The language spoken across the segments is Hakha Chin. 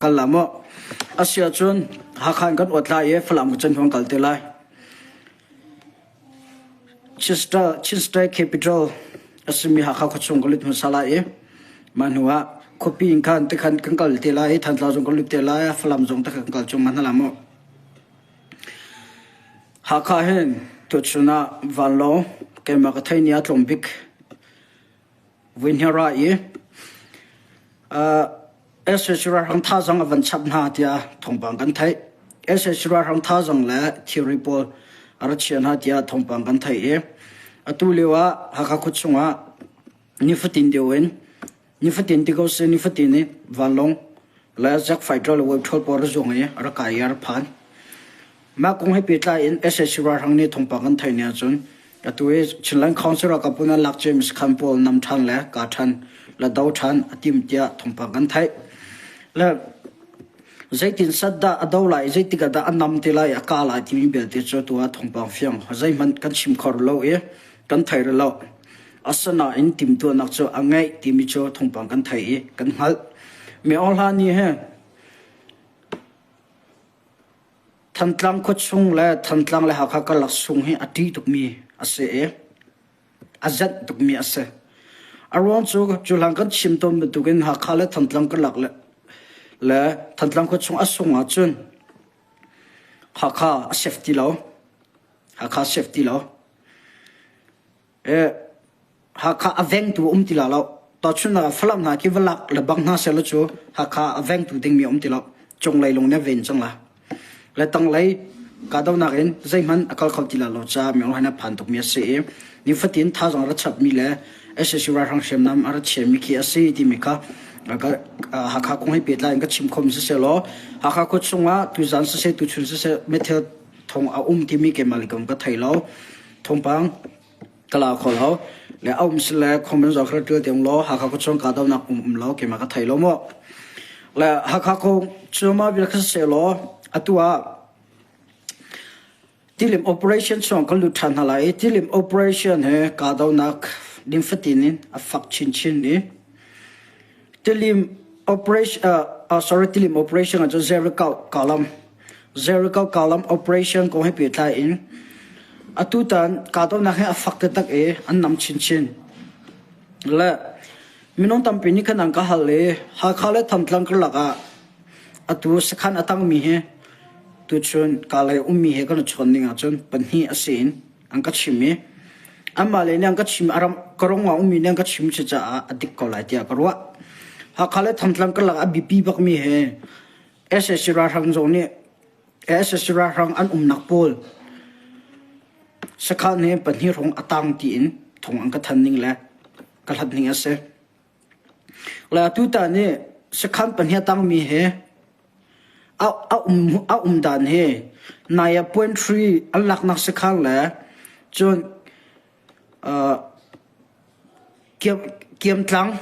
Kal la maw? A si ahcun Hakha in kan uat lai i Falam ka can kal te lai. Chin State Capital a simi Hakha khuachung ka lut hmasa lai i mah hnu ah khuapi in khan tikhan kan kal te lai i Thantlang zong kan lut te lai, Falam zong tikhan kan kal chung ma hna la maw? Hakha hin tuchun ah vanlawng keimah ka thei ni ah tlawm bik vui hna ra i SH ralhrang thazaang a van chap hna tiah thawngpang kan theih. SH ralhrang thazaang le thilri pawl a ra chia hna tiah thawngpang kan theih i atu lio ah Hakha khuachung ah nifatin deuh in nifatin ti ko seh nifatin i vanlawng le jet fighter le web pawl pawl ra zuang i a ra kai i a ra phan. Mah kong he pehtlai in sac ralhrang nih thawngpang kan theih ni ahcun atu hi Chinland Council ralkap pawl nih lak ciami sakhan pawl nam ṭhan le kah ṭhan le do ṭhan a timh tiah thawngpang kan theih. Le zeitin sat dah a do lai i zeitik ah dah a nam te lai i a kah lai timi belte cu atu ah thawngpang fiang zeihmanh kan chim kho rih lo i kan thei rih lo. Asinain timhtuahnak cu a ngeih timi cu thawngpang kan theih i kan hngalh. Mi Aung Hla nih hin Thantlang khuachung le Thantlang le Hakha karlak sung hi a ṭih tukmi a si i a zenh tukmi a si. A ruang cu cuhlan kan chim tawn bantukin Hakha le Thantlang karlak le, le Thantlang khuachung a sung ahcun Hakha a safety lo. Hakha safety lo. Hakha a vengtu um ti la lo. Tahchunhnak ah Falam hna khi va lak le bang hna sehlaw cu Hakha a vengtu dingmi um ti lo. Cunglei lung nih a ven cang la. Le tanglei kahdohnak in zeihmanh a kal kho ti la lo caah mi a phan tukmi a si i nifatin thazaang a ra chapmi le sac ralhrang hriamnam a ra chiami khi a si timi kha Hakha kong he pehtlai in ka chim khomi siseh law Hakha khua chungah tuzaan siseh tuchun siseh meithal thong a um timi keimah le ka thei lo. Thawngpang ka la kho lo le a um sile comment zong kha ṭial tiang law Hakha khuachung kahdohnak um um lo keimah ka thei lo mu le Hakha kong cu mah vial kha siseh law atu ah Tilim operation chung kan lut ṭhan hna lai i Tilim operation he kahdohnak ding fatin in a fak chinchin i Tilim operation sorry Tilim operation ah cun Jericho kalam Jericho kalam operation kong he pehtlai in atutan kahdohnak hi a fak taktak i an nam chinchin. Le minung tampi nih khan an ka hal i Hakha le Thantlang karlak ah atu sakhan a tangmi hi tuchun Kalay ummi he kan i chawn ning ahcun pahnih a si in an ka chim i anmah lei nih an ka chim a ram ka rong ah ummi nih an ka chim si caah a dik ko lai tiah ka ruah. Hakha le Thantlang karlak a biapi bakmi hi sac ralhrang zong nih sac ralhrang an umnak pawl sakhan hi pahnih hrawng a tang tiin thong an ka than ning le ka hlat ning a si. Le atutan hi sakhan pahnih a tangmi hi a, a um a um dan hi nai ah point three an laknak sakhan le cun uh, kiam kiamtlang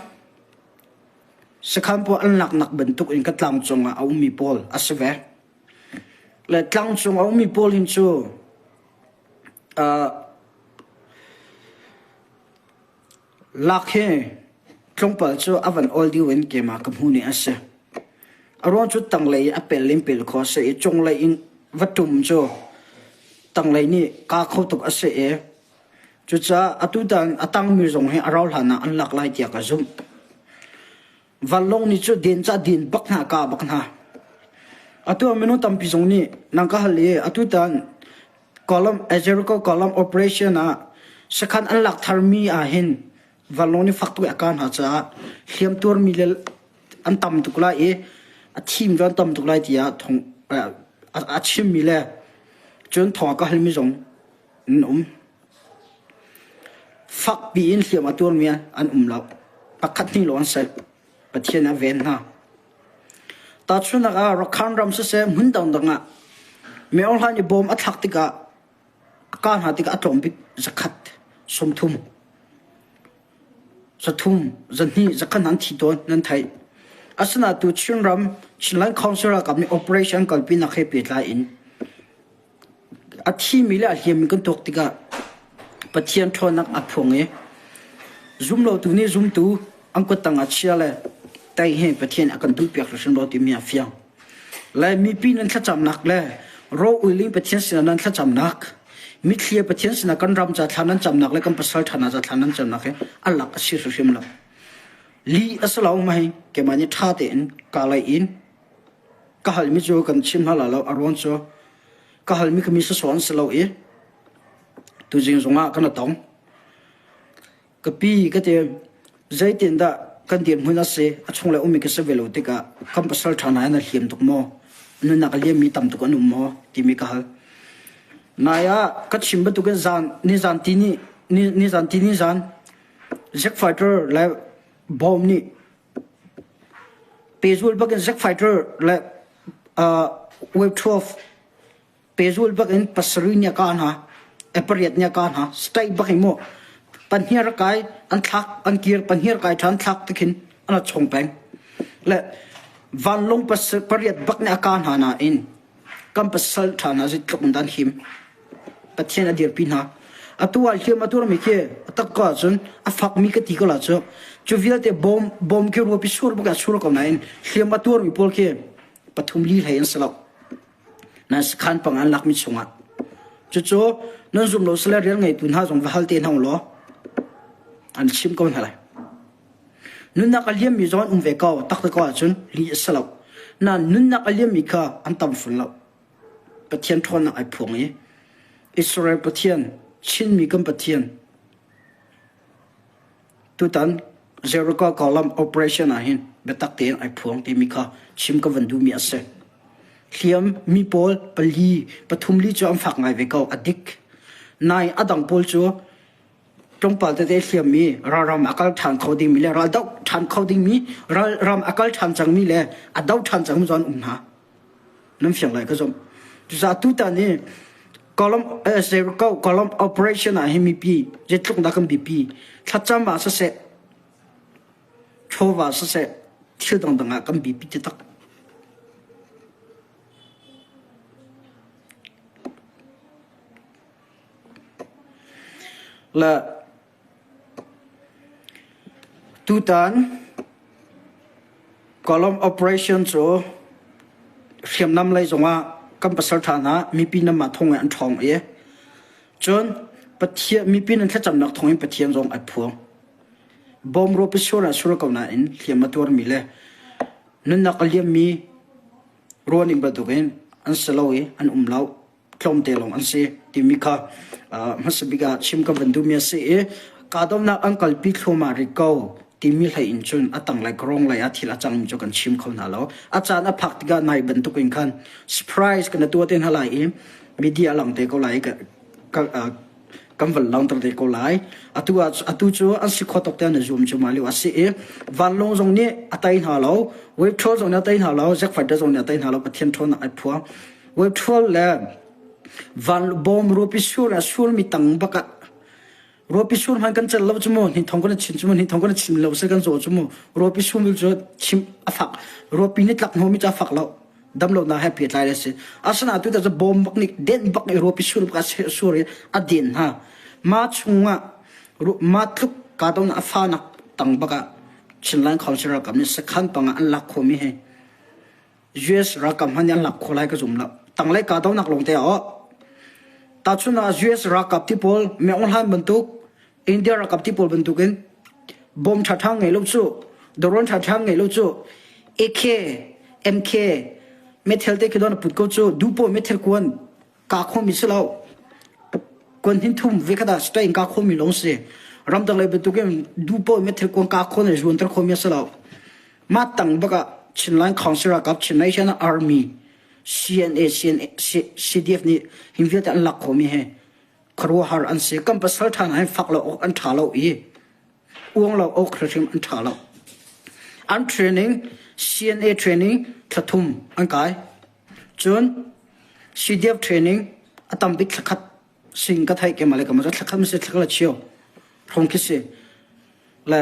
Sakhan pawl an laknak bantuk in ka tlangcung ah a ummi pawl a si ve. Le tlangcung a ummi pawl hin cu uh, lak hi tlawmpal cu a van awl deuh in keimah ka hmu ni a si. A ruang cu tanglei a pel in pel kho a si i cunglei in va ṭum cu tanglei nih kaa kho tuk a si i Cucaah atutan a tangmi zong hi a rauhhlan ah an lak lai tiah ka zumh. Vanlawng nih cu den ca din bak hna ka bak hna. Atu ah minung tampi zong nih nang ka hal i atutan Column Jericho Column operation ah sakhan an lak tharmi ah hin vanlawng nih fak tuk i a kah hna caah hliam tuarmi le an tam tuk lai i a thim an tam tuk lai tiah thong a chimmi le cun thong a ka halmi zong an um. Fakpi in hliam a tuarmi an um lo. Pakhat hnih lawng an si. Pathian a ven hna. Tahchunhnak ah Rakhine ram siseh hmun dangdang ah Myo Hlan i bawm a thlak tikah a kah hna tikah a tlawm bik zakhat, 30, 300, 200, 100 an thi tawn nan theih. Asinain tu Chinram Chinland Council ralkap nih operation an kalpinak he pehtlai in A thimi le a hliammi kan tuak tikah Pathian ṭhawnnak a phuang i zumlotu nih zumtu an kuttang ah chia le. Tai hi Pathian a kan duhpiak hrimhrim lo timi a fiang. Lai mipi nan thlacamnak le ro uiling Pathian sinah nan thlacamnak, mitthli Pathian sinah kan ram ca thla nan camnak le kan pasal ṭha hna ca thla nan camnak hi a lak a si hrimhrim lo. Li a si lo mei keimah nih ṭha tein ka lei in ka halmi cu kan chim hna la lo a ruang cu ka halmi kha mi sawsawh an si lo i tuzing zongah kan tong. Ka pi ka ti zeitindah kan dirhmun a si a chunglei ummi ka si ve lo tikah kan pasal ṭha hna in a hliam tuk maw nunnak a liammi tam tuk an um maw timi ka hal. Nai ah ka chim bantukin zan nizan ti ni nizan ti nizan Jack fighter le bomb nih pehzul bakin Jack fighter le uh, Wave 12 Pehzul bak in pasarih nih a kah hna, pariat nih a kah hna. State bak in mu panhir a kai, an thlak, an kir, panhir kai ṭhan thlak tikhin an a chong peng. Le vanlawng pariat bak nih a kah hna nain kan pasal ṭha hna zeitluk in dah an him. Pathian a dirpi hna. Atu ah hliam a tuarmi khi a tak ko ahcun a fakmi ka ti ko la cu. Cu vialte bawm bawm khi ruapi sur bak a sur ko nain hliam a tuarmi pawl khi pathum li hlei an si lo. Nan sakhan pang an lakmi chungah. Cucu nan zum lo sile rian ngeitu hna zong va hal te hna u law an chim ko hna lai. Nunnak a liammi zong an um ve ko taktak ko ahcun li a si lo. Nain nunnak a liammi kha an tam fun lo. Pathian ṭhawnnak ai phuang i Israel Pathian, Chinmi kan Pathian, Tutan Jericho Column operation ah hin biatak tein ai phuang timi kha chim ka van duhmi a si. Hliam mi pawl pali pathum li cu an fak ngai ve ko a dik. Nai a dang pawl cu tlawmpal tete hliammi ralram a kal ṭhan kho dingmi le ral doh ṭhan kho dingmi ralram a kal ṭhan cangmi le a do ṭhan cangmi zong an um hna. Nan fiang lai ka zumh. Cucaah tutan hi Column Jericho Column operation ah hin mipi zeitluk dah kan biapi thlacam ah siseh chawva siseh thil dangdang ah kan biapi ti tak. Le Tutan Column operation cu hriamnam lei zongah kan pasalṭha hna mipi nanmah thawng in an ṭhawng i cun Pathian mipi nan thlacamnak thawngin Pathian zong ai phuang. Bawm ruapi sur ah sur ko nain hliam a tuarmi le nunnak a liammi ruahning bantukin an si lo i an um lo. tlawmte lawng an si timi kha hmasa bik ah chim ka van duhmi a si i kahdohnak an kalpi thluahmah rih ko timi hlei in cun a tanglei kawrong lei ah thil a cangmi cu kan chim kho hna lo. A caan a phak tikah nai bantuk in khan surprise kan tuah te hna lai i media lang te ko lai i kan van langhter te ko lai. Atu ah atu cu an si kho tuk te an i zuam cu ma lio a si i vanlawng zong nih a tei hna lo, wave troll zong nih a tei hna lo, Jack fighter zong nih a tei hna lo, Pathian ṭhawnnak ai phuang. Wave le van bawm ruapi sur a surmi tang bak ah ruapi sur hman kan cel lo cu mu ni thong kan chim cu mu ni thong kan chim lo se kan zaw cu mu ruapi sur cu chim a fak ruapi ni tlak hnomi cu a fak lo dam lo na happy tlai le si asana tu ta cu bawm bak nih den bak i ruapi sur bak a sur i a den ha ma chungah ma tluk ka don a fa nak tang bak ah Chinland Council ralkap nih sakhan panga an lak khomi he US ralkap hmanh nih an lak khawh lai ka zum lo. Tanglei kahdohnak lawng te ah tahchun ah US ralkap ti pawl Meng Hlan bantuk India ralkap ti pawl bantukin bom ṭhaṭha ngei lo cu drone ṭhaṭha ngei lo cu AK MK methel te khi don a put ko cu dupo methel kuan ka khomi si lo kuan hin thum ve khat ah state in ka khomi lawng si ramdang lei bantukin dupo methel kuan ka kho ne zuanter khomi a si lo Mah tang bak ah Chinland Council ralkap Chin National Army CNA, CNA CDF nih hin vialte an lak khawhmi hi khuaruahhar an si. Kan pasal ṭha hna hin fak lo awk an ṭha lo i uang lo awk hrimhrim an ṭha lo. An training CNA training thla thum an kai. Cun CDF training a tam bik thla khat sing ka theih ke male ka ma thla khat si thla la chio hrawng khi si. Le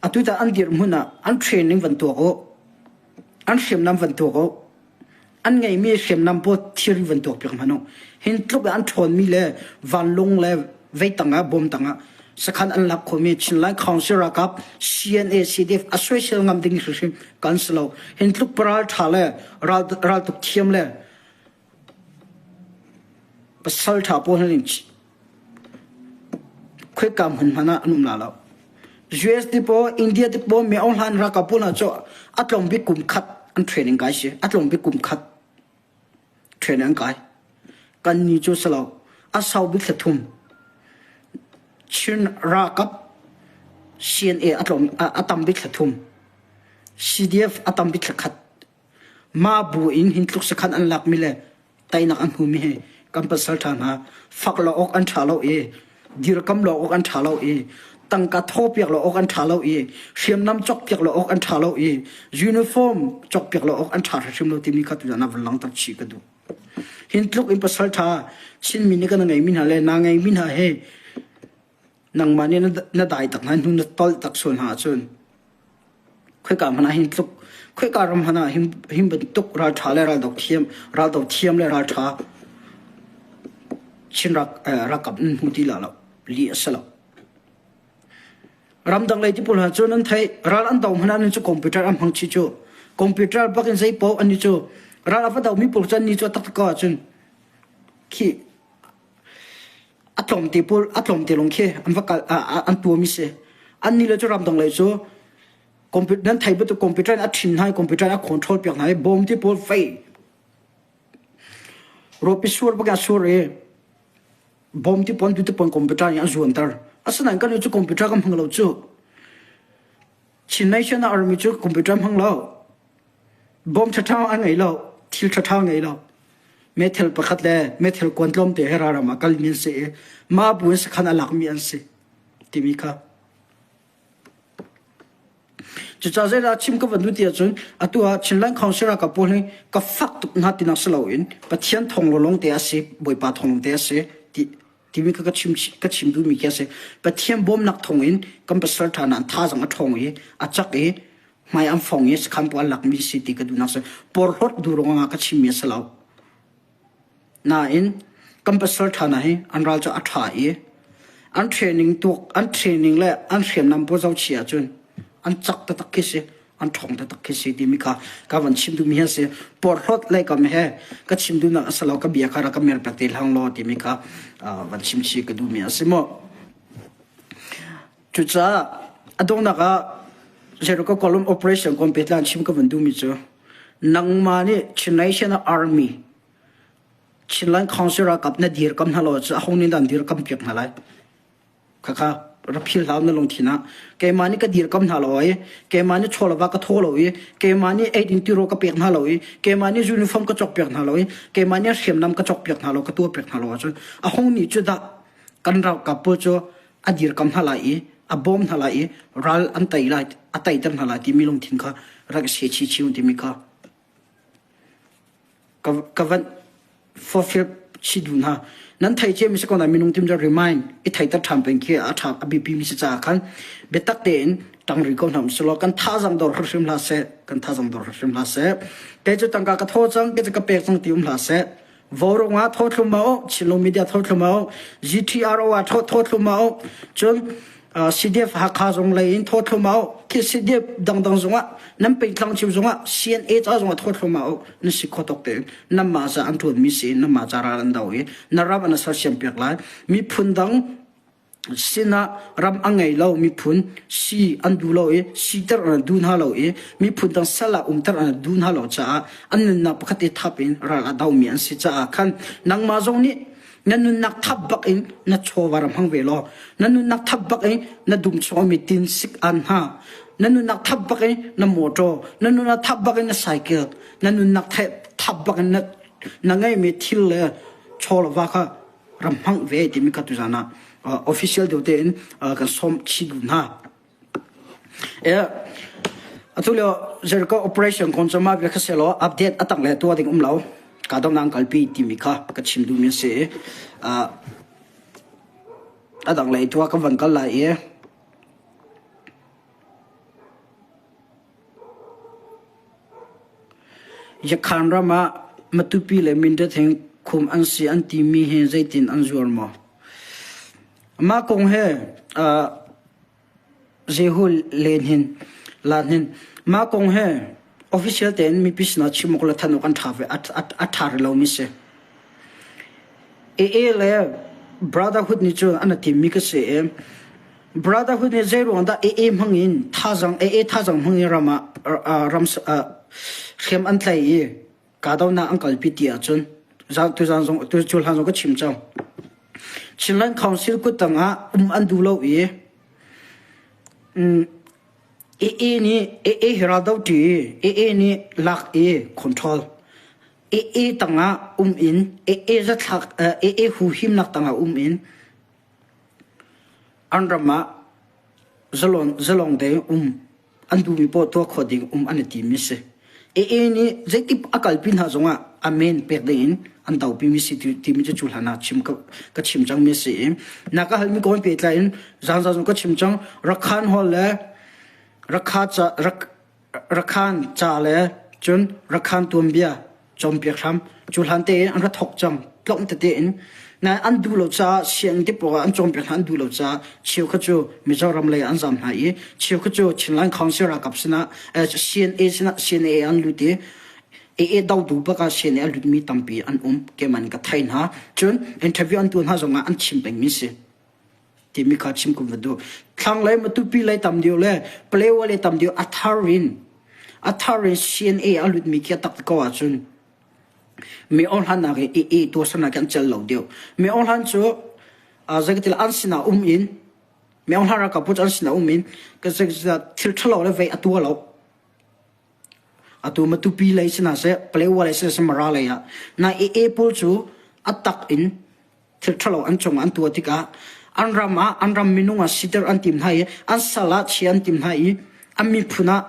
atu ta an dirhmun ah an training van tuak u an hriamnam van tuak u an ngeimi hriamnam pawl thilri van tuak piak hmanh u hin tluk an ṭhawnmi le vanlung le veitang ah bom tang ah. Sakhan an lak khomi Chinland Council ralkap CNA CDF a soisel ngam ding hrimhrim kan si lo. Hin tluk paral ṭha le ral raltuk thiam le pasal ṭha pawl hin khoika hmun hmanh ah an um la lo. US ti pawl, India ti pawl, mi hlan ralkap pawl hna cu a tlawm bik kum khat an training kai si. A tlawm bik kum khat training an kai. Kan ni cu si lo. A sau bik thla thum. Chin ralkap CNA a tlawm a tam bik thla thum. CDF a tam bik thla khat. Mah bu in hin tluk sakhan an lakmi le teinak an hmumi hi kan pasal ṭha hna fak lo awk an ṭha lo i dirkam lo awk an ṭha lo i tangka thawpiak lo awk an ṭha lo i hriamnam cawkpiak lo awk an ṭha lo i uniform cawkpiak lo awk an ṭha hrimhrim lo timi kha tuzan ah vun langhter chih ka duh. Hin tluk in pasal ṭha Chinmi nih kan ngeimi hna le naa ngeimi hna hi nangmah nih na dai tak hna hnu na tolh tak sual hna ahcun khoika hmanh ah hin tluk khoika ram hmanh ah hin bantuk ralṭha le raldo thiam raldo thiam le ralṭha Chin ralkap nan hmu ti la lo li a si lo ramdang lei ti pawl hna cu nan theih ral an do hmanh ah nan cu computer an hmang chi cu computer bak in zei paoh an ni cu ral a va do mi pawl cu an ni cu a taktak ko ahcun khi a tlawmte pawl a tlawmte lawng khi an va kal an tuahmi si. Annih le cu ramdang lei cu computer nan thei bantuk computer in a ṭhin hna i computer in a control piak hna i bawm ti pawl fei rawpi sur bak a sur i bawm ti pawl tu ti pawl computer in a zuanter. Asinain kan cu computer kan hmang lo cu. Chin Nation Army cu computer hmang lo. Bawm ṭhaṭha an ngei lo, thil ṭhaṭha ngei lo. Meithal pakhat le meithal kuan tlawmte he ralram ah kalmi an si i mah bu in sakhan a lakmi an si timi kha. Cucaah zeidah chim ka van duh ti ahcun atu ah Chinland Council ralkap pawl hi ka fak tuk hna tinak si loin Pathian thawng lawlawng te a si, Bawipa thawng lawng te a si ti timi kha ka chim ka chim duhmi khi a si. Pathian bawmnak thawng in kan pasal ṭha hna an thazaang a ṭhawng i a cak i hmai an fong i sakhan pawl an lakmi si ti ka duhnak si. Porhlawt duh ruangah ka chimmi a si lo. Nain kan pasal ṭha hna hi an ral cu a ṭha i an training tuak an training le an hriamnam pawl zohchih ahcun an cak taktak khi si an ṭhawng taktak khi si timi kha ka van chim duhmi hi a si. Porhlawt lei kam he ka chim duhnak a si lo ka bia kha rak ka mer piak te hlang law timi kha van chim chih ka duhmi a si mu. Cucaah a donghnak ah Jericho Column Operation kong pehtlai chim ka van duhmi cu nangmah nih Chin Nation Army Chinland Council ralkap na dirkam hna lo cu aho nih dah an dirkam piak hna lai? Khakha rak phil hlah na lungthin ah keimah nih ka dirkam hna lo i keimah nih chawlava ka thaw lo i keimah nih eidin tirawl ka pek hna lo i keimah nih uniform ka cawk piak hna lo i keimah nih hriamnam ka cawk piak hna lo ka tuah piak hna lo ahcun a hung nih cu dah kan ralkap pawl cu a dirkam hna lai i a bawm hna lai i ral an tei lai a teiter hna lai timi lungthin kha rak se chi chiu timi kha ka ka van forfir chi duh hna nan thei cia mi si ko na minung tim cu remind i theiter ṭhan peng khi a ṭha a biapi mi si caah khan biatak tein ṭang ri ko hna usih law kan thazang dor hrimhrim hlah seh kan thazang dor hrimhrim hlah seh kei cu tangka ka thaw cang kei cu ka pek cang ti um hlah seh Vaurawng ah thaw thlum ma u, Chinlung Media thaw thlum ma u, GTRO ah thaw thaw thlum ma u, cun CDF Hakha zong lei in thaw thlum ma u, khi CDF dangdang zong ah nan peitlang cio zong ah CNA ca zong ah thaw thlum ma u, na si kho tok tein nanmah ca an ṭuanmi si in nanmah ca ral an do i na ram an sersiam piak lai. Miphun dang sinah ram a ngei lo miphun si an duh lo i siter an duh hna lo i miphun dang sal ah umter an duh hna lo caah an nunnak pakhat i thap in ral a domi an si caah khan nangmah zong nih na nunnak thap bak in na chawva ram hmang ve law na nunnak thap bak in na dum chung mi tin sik an hna na nunnak thap bak in na motor na nunnak thap bak in na cycle na nunnak thap bak in na na ngeimi thil le chaw le va kha ram hmang ve timi kha tuzan ah official deuh tein kan sawm chih duh hna. Atu lio Jericho operation kong cu mah bia kha selaw update a tang le tuah ding um lo ka dong kalpi timi kha ka chim duhmi a si i a dang lei tuah kan van kal lai i Yakhan ram ah Matupi le Mindat hi khum an si an timi hi zeitin an zuar maw? Mah kong he Jehu len hin lan hin mah kong he official tein mipi sinah chim awk le thanh awk an ṭha ve a ṭha rih lomi si. AA le Brotherhood nih cun an timmi ka si i Brotherhood nih zei ruang dah AA hmang in thazang AA thazang hmang in ram ah ram hriam an tlai i kahdohnak an kalpi ti ahcun tuzan zong tu hlan zong ka chim cang. Chinland Council kuttang ah um an duh lo i AA nih AA hi ral do ṭi i AA nih lak i control AA tangah um in AA zathlak AA huhimnak tangah um in an ram ah zalong zalong tein um an duhmi poah tuah khawh ding um an i timmi si. AA nih zeitip a kalpi hna zongah amen pek ding in an dopimi si timi cu cu hlan ah chim ka, ka chim cangmi a si i na ka halmi kong pehtlai in zaanzaan zong ka chim cang Rakhan Hall le Rakha ca rak Rakhan ca le cun Rakhan tuanbia cawnpiak hram. Cu hlan tein an ra thawk cang tlawm tete in. Nain an duh lo caah sianginn te pawl ah an cawnpiak hna an duh lo caah cheu kha cu Mizoram lei ah an zam hna i cheu kha cu Chinland Council ralkap sinah CNA sinah CNA an lut i AA dotu bak ah CNA a lutmi tampi an um keimah in ka thei hna. Cun interview an tuah hna zongah an chim pengmi si. timi kha chim ka va duh. Thlanglei Matupi lei tam deuh le Palewa lei tam deuh a thar in a thar in CNA a lutmi khi a tak ko ahcun mi ohlannak i i tuahsernak an cel lo deuh. Mi ohlan cu zeitil an sinah um in mi ohlan ralkap cu an sinah um in thil ṭhalo le vei a tuah lo. Atu Matupi lei sinah seh Palewa lei sinah seh Mara lei ah na AA pawl cu a tak in thil ṭhalo an cungah an tuah tikah an ram ah an ram minung ah siter an tim hna i an sal ah chia an tim hna i an miphun ah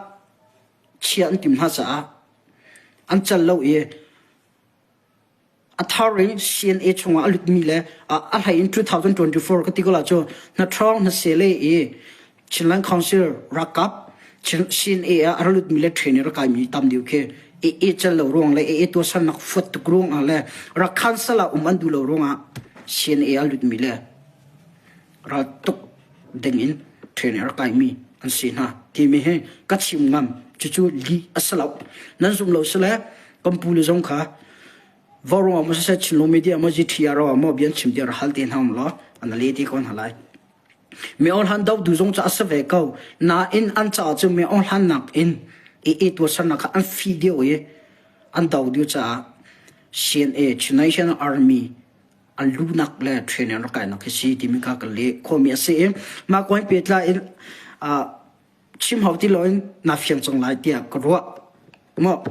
chia an tim hna caah an cal lo i a thar in CNA chungah a lutmi le a hlei in 2024 ka ti ko la cu hna ṭhawng hna sele i Chinland Council ralkap CNA ah a ra lutmi le train i ra kaimi tam deuh khi AA cal lo ruang le AA tuahsernak fuat tuk ruang ah le Rakhan sal ah um an duh lo ruang ah CNA a lutmi le ral tuk ding in train i ra kaimi an si hna timi hi ka chim ngam cucu li a si lo nan zum lo sile kan pu le zong kha Vauruang ah maw siseh Chinlung media maw GTR ah maw bian chim tiah ra hal te hna um law an le te ko hna lai. Mi awhlan dotu zong cu a si ve ko. Nain an caah cu mi awhlannak in i tuahsernak kha an fi deuh i an do deuh caah CNA, Chin Nation Army an lunak le training rak kainak hi si timi kha kan leh khawhmi a si i mah kong he pehtlai in chim hau ti loin naa fiang cang lai tiah ka ruah. Maw?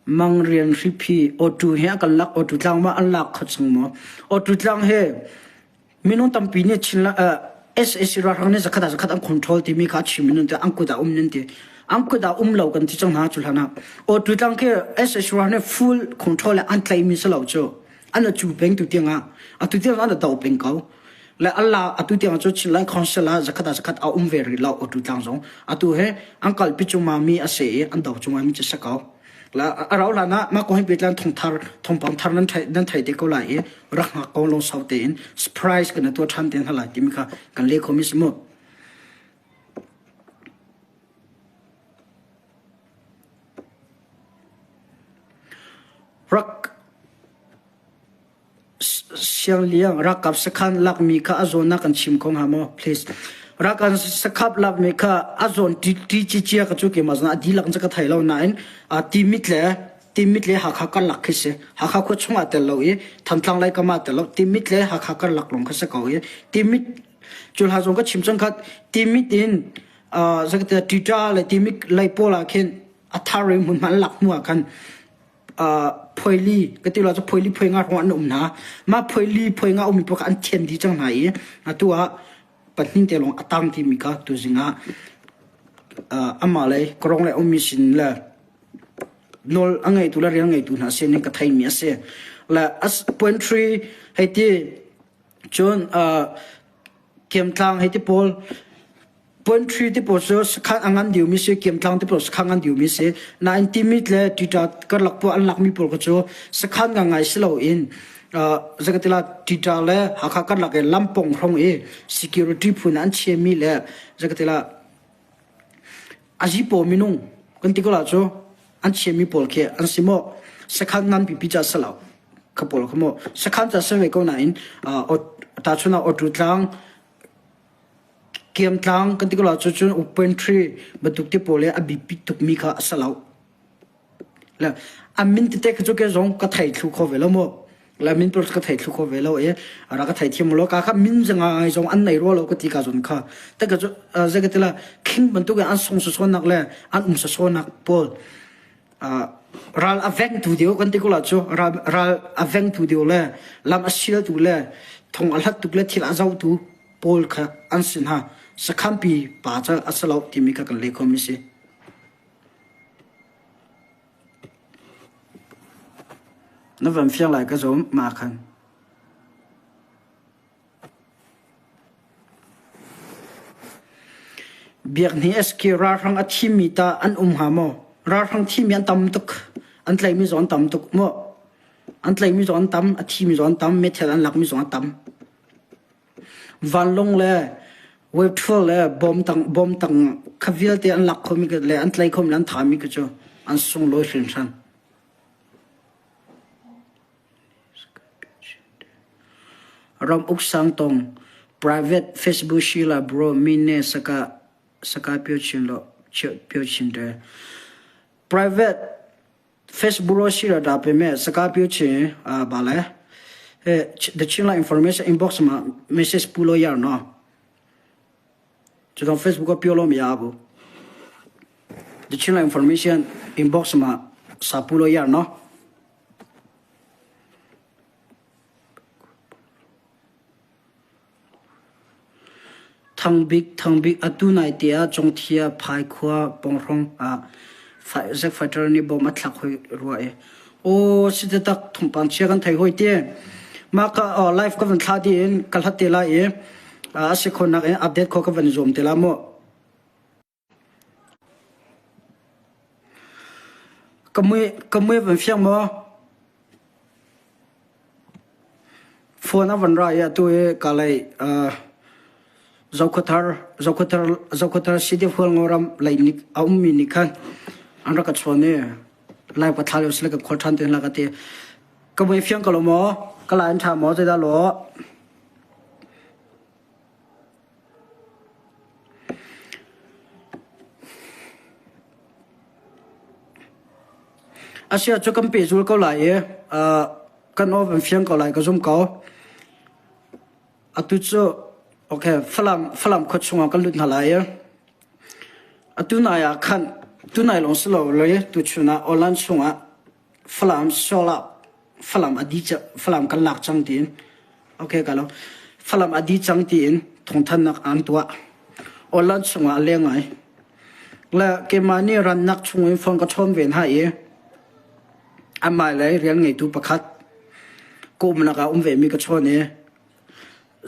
Mangrian hriphi awtu he a kan lak awtu tlang ma an lak kho chung maw? Awtu tlang he minung tampi nih Chin SAC ralhrang nih zakhat ah zakhat an control timi kha chim in an kut ah um nan ti. An kut ah um lo kan ti cang hna cu hlan ah. Awtu tlang khi SAC ralhrang nih full control le an tlaimi si lo cu. An cu peng tu tiang ah atu tiang an do peng ko. Le Allah atu tiang cu Chinland Council ah zakhat ah zakhat a um ve rih lo awtu tlang zong. Atu he an kalpi cungma mi a si i an do cungma mi cu si ko. La a rau hlan ah mah kong hi petlan thongthar thongpang thar nan thei nan thei te ko lai i rak hngak ko long sau tein surprise kan tuah ṭhan te hna lai timi kha kan le khomi si mu. Rak Siangliang ralkap sakhan lakmi kha a zawn ah kan chim kho hnga maw? Please. Ralkap sakhap lakmi kha a zawn ti cia ka cu keimah zawn a dihlak in ka thei lo nain Timit le Timit le Hakha karlak khi si. Hakha khua chungah tel lo i Thantlang lei kam ah tel lo Timit le Hakha karlak lawng kha si ko i Timit cu hla zong ka chim cang khat Timit in zakate Tita le Timit lei pawl ah khin a thar i hmunhma an lak hnu ah khan phoili ka ti lo cu phoili phoi nga hrawng an um hna. Mah phoili phoi nga ummi paoh kha an thian dih cang hna i atu ah pahnih te lawng a tang timi kha tuzing ah amah lei karong le ummi sin le nawl a ngeitu le rian ngeitu hna sin in ka theimi a si. Le point three hei ti cun. Kiamtlang hei ti pawl Puantri ti pawl cu sakhan a ngan deuhmi si, kiamtlang ti pawl sakhan ngan deuhmi si. Nain Timit le Tita karlak pawl an lakmi pawl kha cu sakhan ngangai si loin zakatila Tita le Hakha karlak i lampong hrong i security phu in an chiami le zakatila azi pawl minung kan ti ko la cu an chiami pawl khi an si maw sakhan ngan pipi ca si lo kha pawl kha maw sakhan ca si ve ko nain tahchun ah Awtu tlang Kiamtlang kan ti ko la cucun upentry bantuk te pawl i a biapit tukmi kha a si lo. Le a min tete kha cu ke zong ka thei thlu kho ve lo mu. Le min pawl ka thei thlu kho ve lo i ra ka thei thiam lo ka kha min zanga ngai zong an nei rua lo ka ti ka zon kha. Te ka cu zei ka ti la khing bantuk in an sung sasawnnak le an um sasawnnak pawl ral a vengtu deuh kan ti ko la cu ral ral a vengtu deuh le lam a sialtu le thong a hlattu le thil a zohtu pawl kha an si hna sakhampi pa cu a si lo timi kha kan leh khomi si. Na van fiang lai ka zum ma khan. Biakni SK ralhrang a thimi tah an um hnga maw? Ralhrang thimi an tam tuk. An tlaihmi zong an tam tuk maw? An tlaihmi zong an tam, a thimi zong an tam, meithal an lakmi zong a tam. Vanlawng le webtool le bom tang bom tang kha vialte an lak khomi le an tlai khomi le an thami kha cu an sunglawi hringhran. Ram uk sang tong private Facebook Sheila bro mine saka saka pio chin lo pio chin de private Facebook ro Sheila da pe me saka pio chin a ba le the Chinla information inbox ma message pulo yar no Cudong Facebook ah pio lo mi ya bu The Chinla information inbox ma sa pulo yar no Thangbik Thangbik atu nai te ah Congthia Phaikhua pawnghrawng ah Zack Fighter nih bom a thlak hoi rua i aw si taktak thawngpang chia kan thei hoi te mah ka live ka van thla dih in ka hlat te lai i a si khawhnak in update khawh ka van i zuam te la mu. Ka mui ka mui van fiang maw? Phone a van ra i atu i ka lei uh, Zokhuathar Zokhuathar Zokhuathar City Hualngoram lei nih a ummi nih khan an rak ka chawn i lai ka thla lio sile ka khual ṭhan te hna ka ti. Ka mui fiang ko lo maw? Ka la in ṭha maw? Zeidah law? Asia cu kan pehzul ko lai i kan aw kan fiang ko lai ka zum ko. Atu cu okay Falam Falam khua chungah kan lut hna lai i atu nai ah khan tunai lawng si lo le tuchun ah online chungah Falam solar Falam a dih Falam kan lak cang tiin okay ka lo Falam a dih cang tiin thawngthannak an tuah. Online chungah a leng ngai. Le keimah nih rannak chung in phone ka chawn ve hna i amah lei rian ngeitu pakhat ka umnak ah um ve mi ka chawn i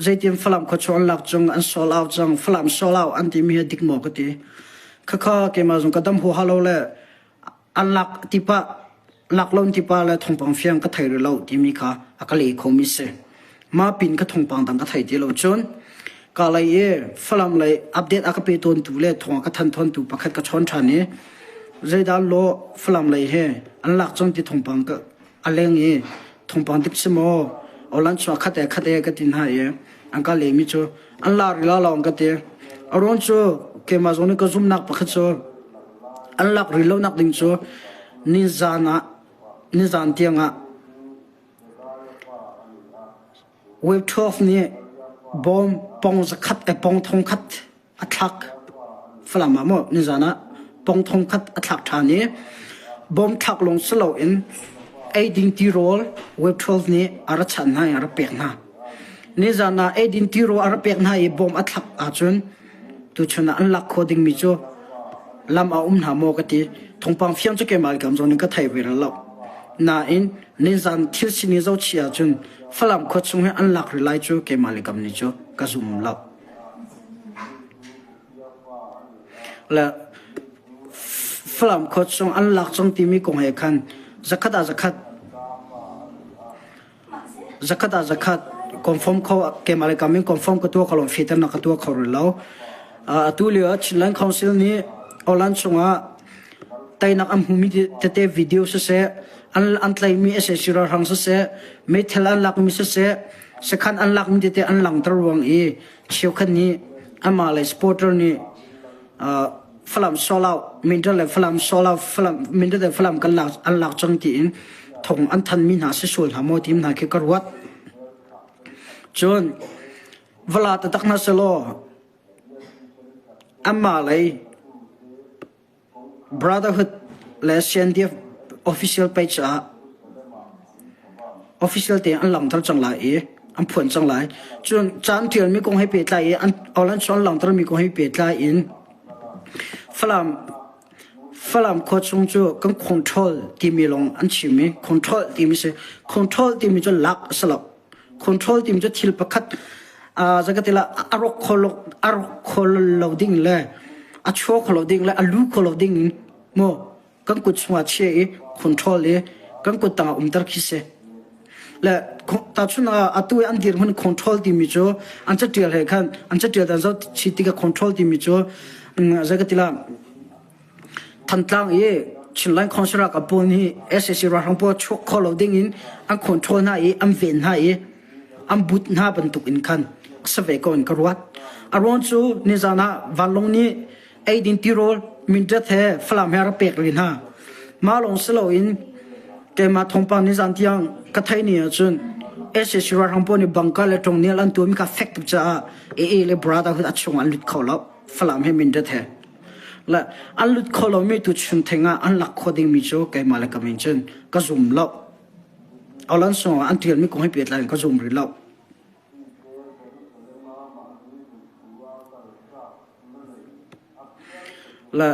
zeitin Falam khuachuan an lak cung an sold out cang Falam sold out an timi hi dik maw ka ti. Khakha keimah zong ka dam huaha lo le an lak tipa lak lo tipa le thawngpang fiang ka thei rih lo timi kha a ka le khomi si. Mah pin ka thawngpang dang ka thei ti lo cun ka lei i Falam lei update a ka pe tawntu le thawng a ka than tawntu pakhat ka chawn ṭhan i zeidah law Falam lei he an lak cang ti thawngpang ka a leng i thawngpang dik si maw awlan chuah khat e khat e ka ti hna i an ka lehmi cu an la rih la lo an ka ti. A ruang cu keimah zong nih ka zumhnak pakhat cu An lak rih lonak ding cu nizan ah nizan tiangah Wave 12 nih bawm pong zakhat eh pong thongkhat a thlak Falam ah maw nizan ah pong thongkhat a thlak ṭhan i bawm thlak lawng si loin eiding tirawl Wave 12 nih a ra chanh hna i a ra pek hna. Nizan ah eidin tirawl a ra pek hna i bawm a thlak ahcun Tuchun ah an lak khawh dingmi cu lam a um hna maw ka ti. Thawngpang fiang cu keimah kam zong nih ka thei ve lo. Nain nizan thil sining zohchih ahcun Falam khua chung hi an lak rih lai cu keimah le kam nih cu ka zum lo. Le Falam khua chung an lak cang timi kong he khan zakhat ah zakhat zakhat ah zakhat confirm kho keimah le kam in confirm ka tuah kho lo fehternak ka tuah kho rih lo. Atu lio ah Chinland Council nih Aw-lan chungah teinak an hmumi tete video siseh, an an tlaimi sac ralhrang siseh, meithal an lakmi siseh, sakhan an lakmi tete an langhter ruang i cheukhat nih amah le supporter nih Falam Solo Mindat le Falam Solo Falam Mindat le Falam kan lak an lak cang tiin thong an thanmi hna si sual hna maw ti hna khi ka ruat. Cun vala taktak hna selaw anmah lei Brotherhood le CNDF official page ah official tein an langhter cang lai i an phuan cang lai. Cun ca an ṭialmi kong he pehtlai i an online an langhtermi kong he pehtlai in Falam Falam khua chung cu kan control timi lawng an chim i control timi si. Control timi cu lak a si lo. Control timi cu thil pakhat zakatila a rawk kho lo a rawk kho lo ding le a chuak kho lo ding le a lu kho lo ding in mu kan kut chungah chia i control i kan kut tangah umter khi si. Le tahchun ah atu i an dirhmun control timi cu an catial he khan an catial dan zoh chi tikah control timi cu zakatila Thantlang i Chinland Council ralkap pawl nih sac ralhrang pawl chuak kho lo ding in an control hna i an ven hna i an but hna bantuk in khan a si ve ko in ka ruat. A ruang cu nizan ah vanlawng nih eidin tirawl Mindat he Falam he a rak pek rih hna. Mah lawng si loin keimah thawngpang nizan tiang ka theih ni ahcun sac ralhrang pawl nih Bangka le Ṭongnel an tuahmi kha fek tuk caah AA le Brotherhood a chung an lut kho lo. Falam he Mindat he. Le an lut kho lomi tu chun theng ah an lak khawh dingmi cu keimah le ka min cun ka zum lo. Alan sung ah an tialmi kong hi pehtlai in ka zum rih lo. Le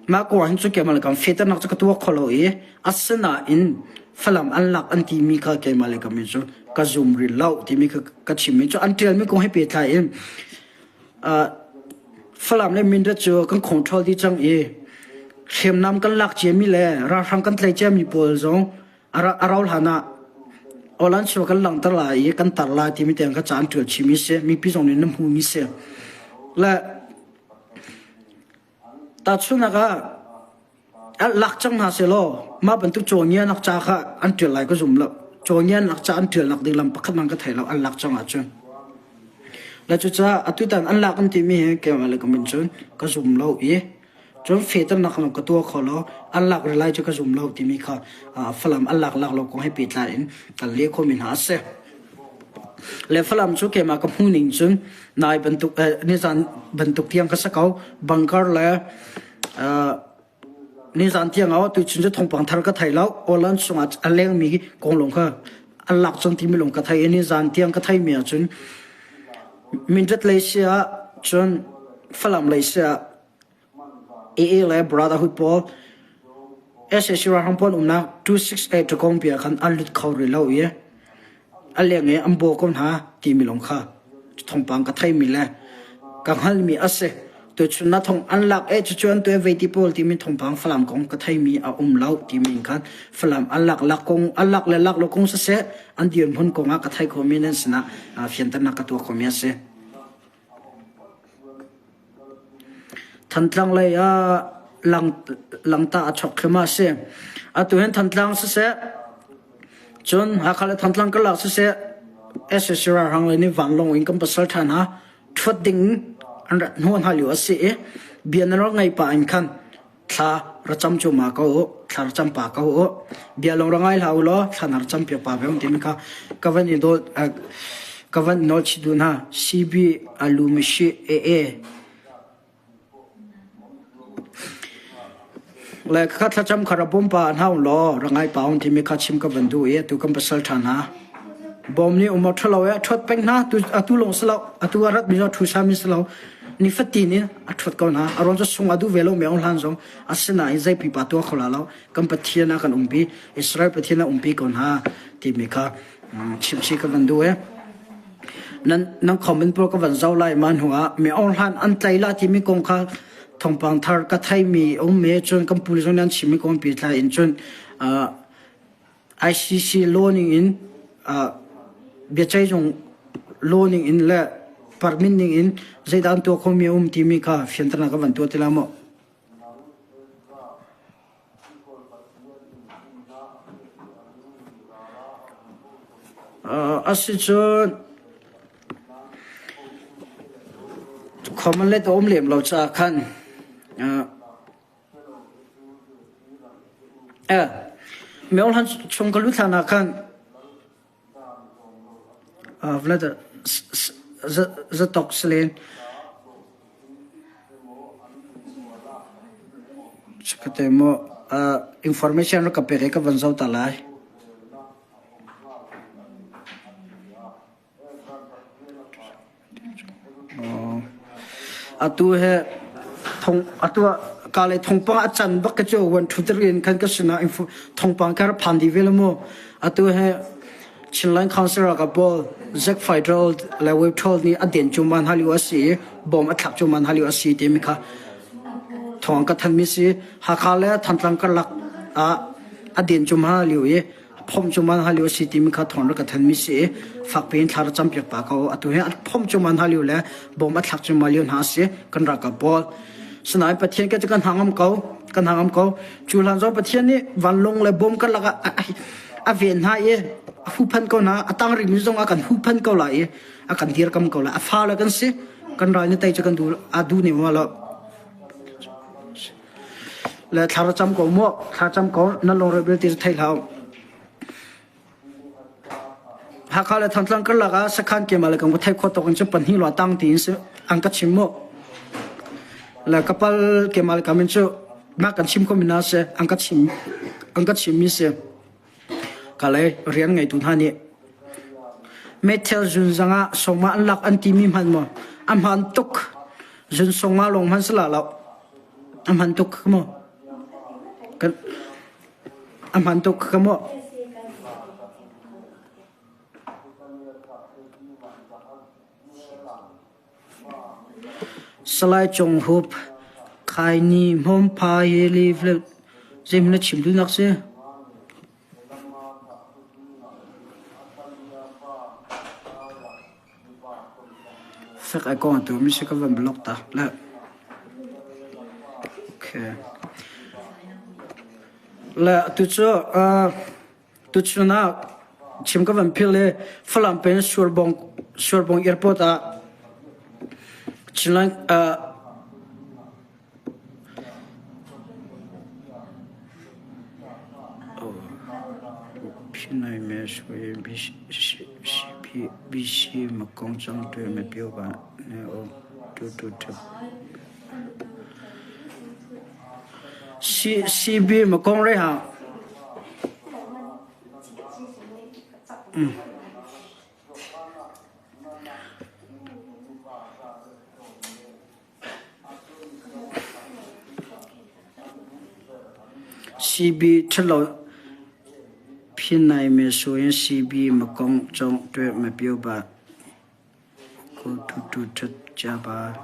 mah ko hin cu keimah le kam fehternak cu ka tuah kho lo i asinain Falam an lak an timi kha keimah le ka min cu ka zum rih lo timi kha ka chimmi cu an tialmi kong hi pehtlai in Falam le Mindat cu kan control dih cang i hriamnam kan lak ciami le ralhrang kan tlaih ciami pawl zong a rau hlan ah Aw-lan cu kan langhter lai i kan tar lai timi tiang kha ca an ṭial chihmi si. Mipi zong nih na hmuhmi si. Le tahchunhnak ah lak cang hna sehlaw mah bantuk cawngianak ca kha an ṭial lai ka zum lo. Cawngianak ca an ṭialnak ding lam pakhat hmanh ka thei lo an lak cang ahcun. Le cucaah atutan an lak an timi hi keimah le ka min cun ka zum lo i cun fehternak lawng ka tuah kho lo an lak rih lai cu ka zum lo timi kha Falam an lak lak lo kong he pehtlai in kan leh khomi hna a si. Le Falam cu keimah ka hmuh ning cun nai bantuk nizan bantuk tiang ka si ko. Bunker le Nizan tiang ah tuchun cu thawngpang thar ka thei lo. Aw-lan chungah a lengmi kong lawng kha an lak cang timi lawng ka thei i nizan tiang ka theimi ahcun Mindat lei si ah cun Falam lei si ah AA le Brotherhood pawl sac ralhrang pawl umnak 268 Ṭakawngpi ah khan an lut kho rih lo i a leng i an baw ko hna timi lawng kha thawngpang ka theimi le ka hngalhmi a si. Tuchun na thong an lak e cucu an tuah ve ti pawl timi thawngpang Falam kong ka theimi a um lo timi in khan Falam an lak lak kong an lak le lak lo kong siseh an dirhmun kong ah ka thei khomi nan sinah fianternak ka tuah khomi a si. Thantlang lei ah lang langta a chok thluahmah a si. Atu hin Thantlang siseh cun Hakha le Thantlang karlak siseh sac ralhrang lei nih vanlawng in kan pasal ṭha hna ṭhuat ding an rat hnawh hna lio a si i bia nan rak ngaih pah in khan thla ra cam cuahmah ko u, thla ra cam pah ko u. Bia lawng ra ngai hlah u law thla na ra cam piak pah ve um timi kha ka van i dawl ka van nawl chih duh hna. CB alu mishi AA Le kha thlacam kha ra bawm pa hna u law ra ngai pa un timi kha chim ka van duh i atu kan pasal ṭha hna. Bawm nih um a ṭhalo i a ṭhuat peng hna atu lawng si lo atu a rat mi zong ṭhu sami si lo nifatin in a ṭhuat ko hna a ruang cu sung a duh ve lo mi hlan zong asinain zei pipa tuah kho la lo kan Pathian ah kan umpi Israel Pathian ah umpi ko hna timi kha chimchih ka van duh i. Nan nan comment pawl ka van zoh lai ma hnu ah mi Aung Hlan an tlai la timi kong kha thawngpang thar ka theimi a um i cun kan pu zong nih an chimmi kong pehtlai in cun ICC law ning in biaceihzung law ning in le permit ning in zeidah an tuah khomi a um timi kha fianternak ka van tuah ti la maw? Asicun khuamalet a um lem lo caah khan Myohlan chung ka lut hlan ah khan Zatok salen Chikkate maw information rak ka pek i ka van zoh ta lai. Atu he thong atu ah ka le thongpang a can bak ka cu wan thu in khan ka sinah thongpang kha phan di ve la mu. Atu he Chinland Council ralkap pawl Zack Fidel le Wave Thol nih a den cu man haliu a si i bom a thlak cu man haliu a si timi kha thawng ka thanmi si. Hakha le Thantlang karlak ah a den cu ma haliu i phomh cu man haliu a si timi kha thawng rak ka thanmi si i fakpi in thla ra campiak pa ko. Atu hi a phomh cu man haliu le bom a thlak cu ma liu hna a si kan ralkap pawl. Sinain Pathian ka cu kan hangam ko kan hangam ko. Cu hlan zong Pathian nih vanlawng le bom karlak ah a ven hna i a huhphenh ko hna a tang rimi zong a kan huhphenh ko lai i a kan dirkam ko lai a fale kan si kan ral nih tei cu kan duh a duh ne ma lo le thla cam ko mu thla cam ko nan lungre belte cu thei hlah Hakha le Thantlang karlak ah sakhan kema le kan thei kho tok in cu pahnih lua tang tiin si an ka chim mu le kapal kema le kamin cu mah kan chim ko mi na si an ka chim an ka chim mi si ka le rian ngeitu hna nih Methel zunzang ah songma an lak an ti mi hman maw a hman tuk zun songma lawng hman sala lo a hman tuk mu kan A hman tuk ka maw? Salai Cung Hup, Khaini Hmawmpha hi li zeihmanh na chim duhnak si? Fek ai kong tu mi si ka van block ta le. Okay. Le tu cu uh, tu chun ah chim ka van phil i Falam pen Surbong Surbong airport ah Chinland uh, CB Makong re ha. CB ṭhalo phin nai me suin CB makong cong ṭwe me pio ba ko tu tu ṭhat cha ba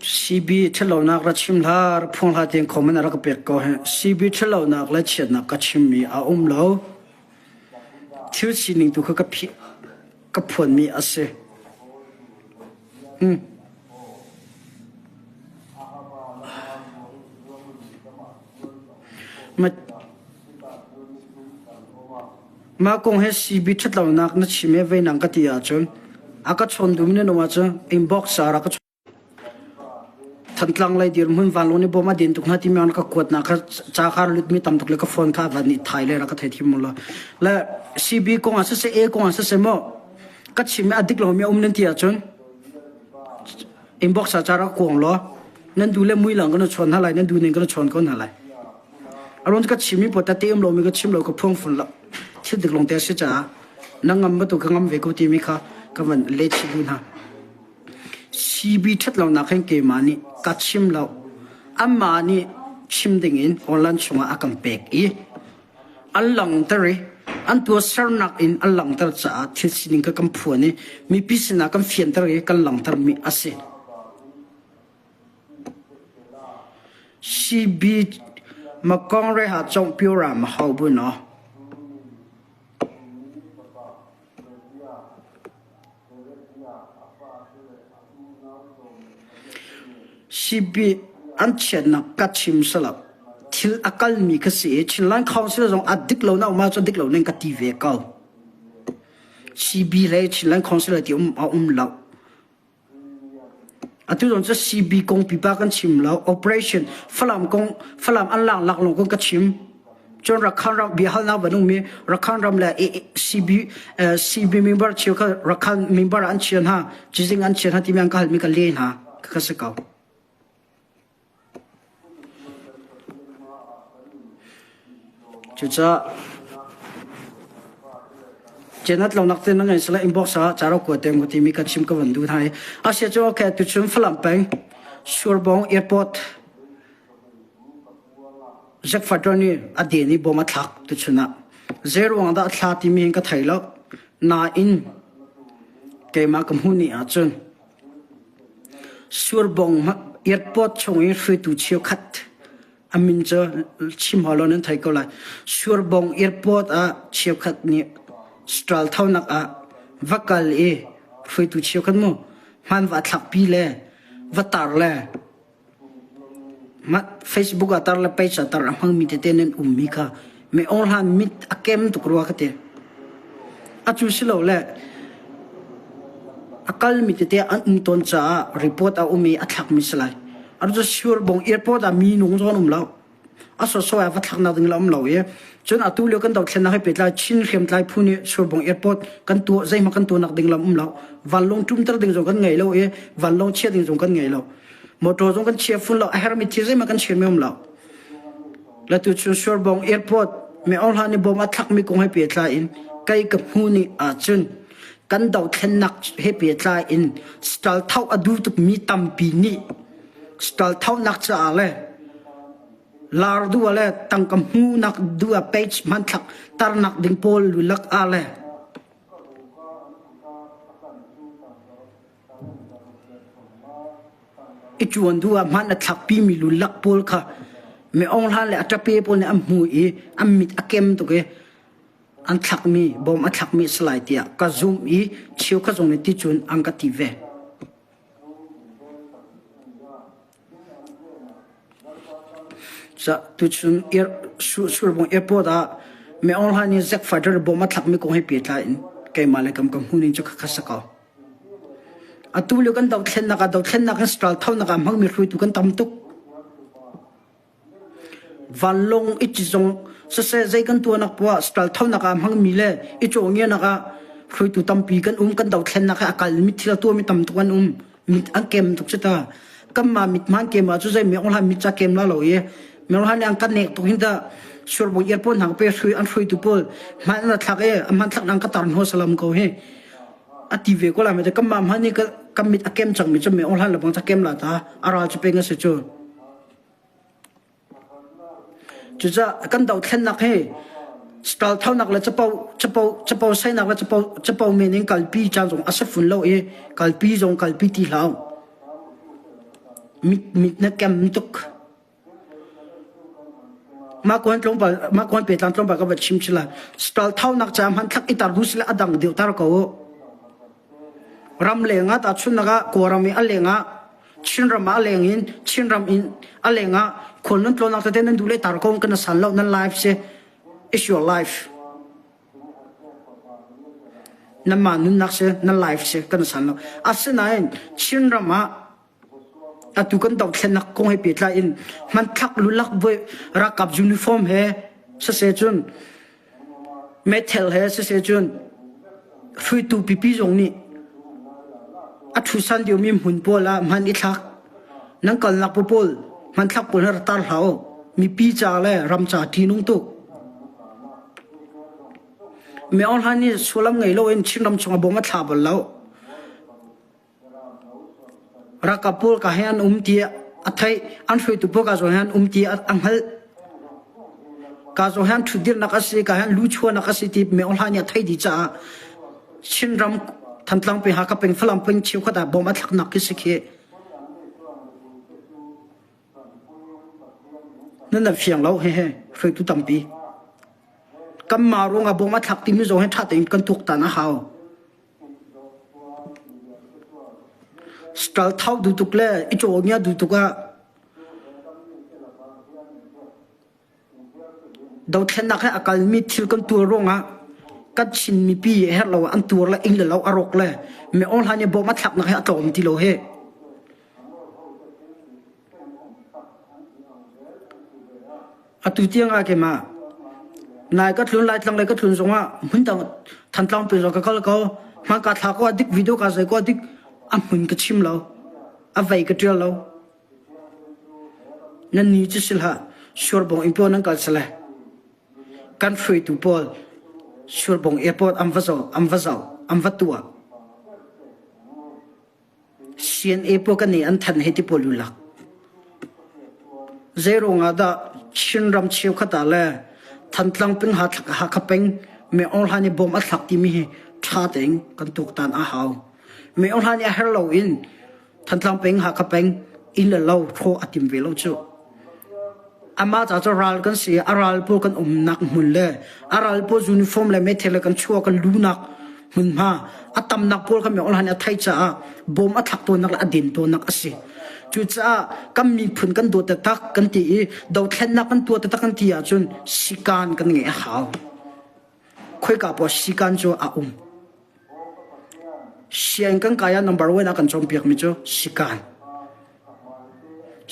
CB ṭhalonak ra chim hlah ra phuang hlah tiang comment a rak ka pek ko he CB ṭhalonak le chiatnak ka chimmi a um lo thil sining tu kha ka phih ka phuanmi a si. Hmm. Mah kong he CB ṭhatlonak na chim i veinang ka ti ahcun a ka chawn duhmi nan um ahcun inbox ah rak ka Thantlang lei dirhmun vanlawng nih bom a den tuk hna timi an ka kuatnak kha ca kha lutmi tam tuk le ka phone kha van nih thai le rak ka thei thiam lo. Le CB kong ah siseh A kong ah siseh maw ka chim i a dik lomi a um nan ti ahcun inbox ah ca rak kuang law nan duh le mui lang kan chawn hna lai nan duh ning kan chawn ko hna lai. Aron ka chim mi pot te um lomi ka chim lo ka phuang fun lo thil dik long te si caah na ngam batu ka ngam ve ko timi kha ka van le chih duh hna. CB ṭhatlonak hin keimah nih ka chim lo. Amah nih chim dingin online chungah a kan pek i an langhter i. An tuahsernak in an langhter caah thil sining kha kan phuan i mipi sinah kan fianter i kan langhtermi a si. CB Makong re ha chong pio ra ma hau bu no. CB an chiatnak ka chim sala thil a kalmi ka si i Chinland Council zong a dik lo na um ahcun dik lo ning ka ti ve ko. CB le Chinland Council ti um a um lo. Atu zong cu CB kong pipa kan chim lo. Operation Falam kong Falam an lak lak lawng kong ka chim. Cun Rakhan ram biahalnak van ummi Rakhan ram le CB CB member cheu kha Rakhan member an chia hna cizing an chia hna timi an ka halmi ka le hna ka si ko. Cucaah Cenat lonak te na ngei sala inbox ah caro kua te ngu timi ka chim ka van duh hna i asia cu okay tuchun Falam peng Surbong airport Jack Fighter nih a den i bom a thlak tuchun ah zei ruang dah a thla timi hin ka thei lo nain keimah ka hmuh ni ahcun Surbong airport chung i hruaitu cheukhat a min cu chim hau lo nan thei ko lai. Surbong airport ah cheukhat nih stral thonak ah va kal i hruaitu cheukhat mu hman va thlakpi le va tar le Facebook ah tar le page ah tar a hmangmi tete nan ummi kha mi hlan mit a kem tuk rua ka ti. Acu si lo le a kalmi tete an um tawn caah report a um i a thlakmi si lai. Anu cu Surbong airport ah mi nung zong an um lo. A sawsawh ah va thlaknak ding le um lo i cun atu lio kan dothlennak he pehtlai Chin hriamtlai phu nih Surbong airport kan tuah zeihmanh kan tuahnak ding lam um lo. Vanlawng ṭumter ding zong kan ngei lo i vanlawng chia ding zong kan ngei lo. Motor zong kan chia fun lo. A hermi thil zeihmanh kan chiami um lo. Le tuchun Surbong airport mi hlan i bom a thlakmi kong he pehtlai in kei ka hmu ni ahcun kan dothlennak he pehtlai in stal tho a duh tukmi tampi nih stal thonak caah le lar duh ah le tangka hmuhnak duh ah page hmanthlak tarnak ding pawl lulak ah le I ṭuan duh ah hman a thlakpimi lulak pawl kha mi Aung Hlan le a ṭape pawl nih an hmu i an mit a kem tuk i an thlakmi bom a thlakmi a si lai tiah ka zumh i cheukhat zong nih ticun an ka ti ve. Tuchun Surbung airport ah mi Aung Hlan nih jet fighter bom a thlakmi kong he pehtlai in keimah le kam ka hmuhning cu khakha si ko. Atu lio kan dothlennak ah dothlennak in ral thonak ah hmangmi hruaitu kan tam tuk. Vanlawng i zong siseh zei kan tuahnak poah ral thonak ah hmangmi le i cawngianak ah hruaitu tampi kan um kan dothlennak he a kalmi thil a tuahmi tam tuk an um mit an kem tuk si ta kanmah mit hmaan kem ah cu zei mi ong hlan mit ca kem la lo i Mero han an kan nek tuk hin ta surbung airport hna pe hrui an hruaitu pawl hman an thlak i a hman thlak nang ka tar hno salam ko hi a ti ve ko la me kan mah hman i kan mit a kem cang mi cu me ong hlan lebang ca kem la ta a ral cu peng a si cu cucaah kan dothlennak hi stal thonak le capo capo capo sainak le capo capo men in kalpi caan zong a si fun lo i kalpi zong kalpi ti hlah mit mit na kem tuk Mah kuan tlawmpal mah kuan petlang tlawmpal ka va chim chila stal thaunak ca hmanthlak i tar hnu sile a dang deuh tar ko u. Ram leng ah tahchunhnak ah Kawlram i a leng ah Chinram ah a leng in Chinram in a leng ah khual nan tlawnnak tete nan duh le tar ko kan san lo nan life si it's your life. Nanmah nunnak si nan life si kan san lo. Asinain Chinram ah Atu kan dothlennak kong he pehtlai in hmanthlak lulak voi ralkap uniform he siseh cun meithal he siseh cun hruaitu pipi zong nih a ṭhusan deuhmi hmun pawl ah hman i thlak nan kalnak pawl hmanthlak pawl hi rak tar hlah u mipi ca le ram ca ṭihnung tuk. Mi Aung Hlaing nih sullam ngei loin Chinram chungah bom a thla bal lo. Ralkap pawl ka he an um ti a theih. An hruaitu pawl ka zawn he an um ti a hngalh. Ka zong han ṭhutdirnak a si, ka han lu chuahnak a si ti Min Aung Hlaing nih a theih dih caah Chinram Thantlang peng Hakha peng Falam peng cheukhat ah bom a thlaknak khi si khi. Nan nan fiang lo hehe hruaitu tampi. Kanmah ruangah bom a thlak timi zong hi ṭha tein kan tuaktan a hau. Stal thau duh tuk le i caw duh tuk ah Dothlennak he a kalmi thil kan tuar ruangah kan Chin mipi a herh lo an tuar le ing le lo a rawk le mi online i bawm a thlaknak hi a tlawm ti lo hi. Atu tiang ah keimah nai ka tlun Laitlang lei ka tlun zongah hmundang Thantlang peng zong ka kal ko hman ka thla ko a dik video ka zai ko a dik a hmun ka chim lo a vei ka ṭial lo. Nan ni cu si hlah, Surbung in pawl nan kal sale. Kan hruaitu pawl Surbung airport an va zoh, an va zoh, an va tuah. CNA pawl kan nih an than hei ti pawl lulak. Zei ruangah dah Chinram cheukhat ah le Thantlang peng Hakha peng Min Aung Hlaing nih bom a thlak timi hi ṭha tein kan tuaktan a hau. Min Aung Hlaing nih a herh loin Thantlang peng, Hakha peng inn le lo hrawh a tim ve lo cu. Amah ca cu ral kan si a ral pawl kan umnak hmun le a ral pawl uniform le meithal le kan chuah kan lunak hmunhma a tamnak pawl kan mi a thei caah bom a thlak tawnnak le a den tawnnak a si. Cucaah kan miphun kan dawt taktak kan ti i dothlennak kan tuah taktak kan ti ahcun sikaan kan ngeih a hau. Khoika paoh sikaan cu a um. Sianginn kan kai ah number one a kan cawnpiakmi cu sikaan.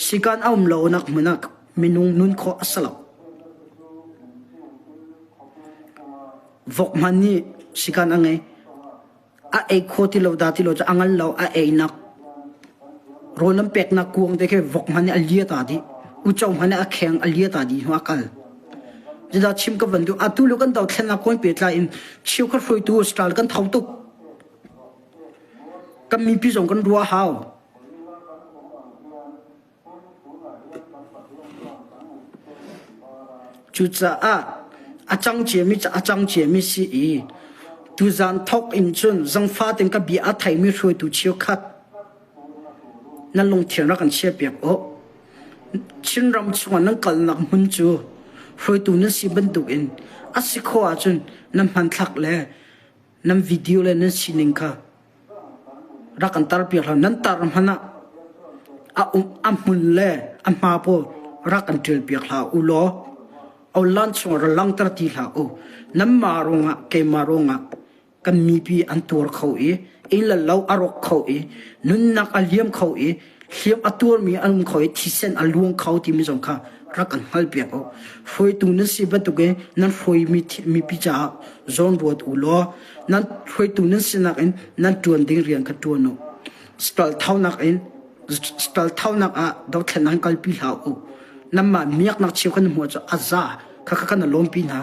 Sikaan a um lonak hmun ah minung nun khawh a si lo. Vok hmanh nih sikaan a ngei. A ei kho ti lo dah ti lo cu a ngan lo a einak rawl an peknak kuang te khi vok hmanh nih a lia ta dih. Uco hmanh nih a kheng a lia ta dih hnu a kal. Zeidah chim ka van duh? Atu lio kan dothlennak kong pehtlai in cheukhat hruaitu style kan tho tuk. Kan mipi zong kan ruah hau. Cucaah a cang ciami cu a cang ciami si i tuzan thawk in cun zangfa tein ka bia a theimi hruaitu cheukhat nan lungthin rak kan chiahpiak u. Chinram chungah nan kalnak hmun cu hruaitu nan si bantukin a si khawh ahcun nan hmanthlak le nan video le nan sining kha rak kan tarpiak hlah. Nan tar hmanh ah a um a hmun le a hma pawl rak kan ṭialpiak hlah u law online chungah ra langhter ti hlah u. Nanmah ruangah keimah ruangah kan mipi an tuar kho i inn le lo a rawk kho i nunnak a liam kho i hliam a tuarmi an um kho i thisen a luang kho timi zong kha rak kan hngalhpiak u. Hruaitu nan si bantukin nan hruaimi mipi caah zawn ruat u law nan hruaitu nan sinak in nan ṭuan ding rian kha ṭuan u. Stal thonak in stal thonak ah dothlennak in kalpi hlah u. Nanmah miaknak cheu kha na hmuh cu a za kha kha kan lawmpi hna.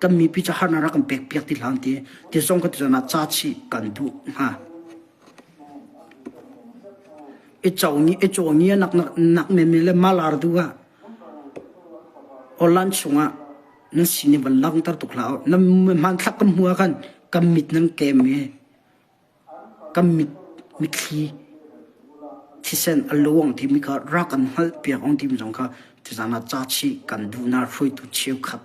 Kan mipi cu harnak rak kan pek piak ti hlah ti ti zong ka ti ah ca chih kan duh hnga. I cho ni i cho ni nak nak nak men men le malar du ah online chungah nan sin i van langhter tuk hlah nan hmanthlak kan hmu ah khan kan mit nan kem i Kan mit mitthli thisen a luang timi kha rak kan hngalhpiak ong timi zong kha tuzaan ah ca chih kan duhnak hruaitu cheukhat.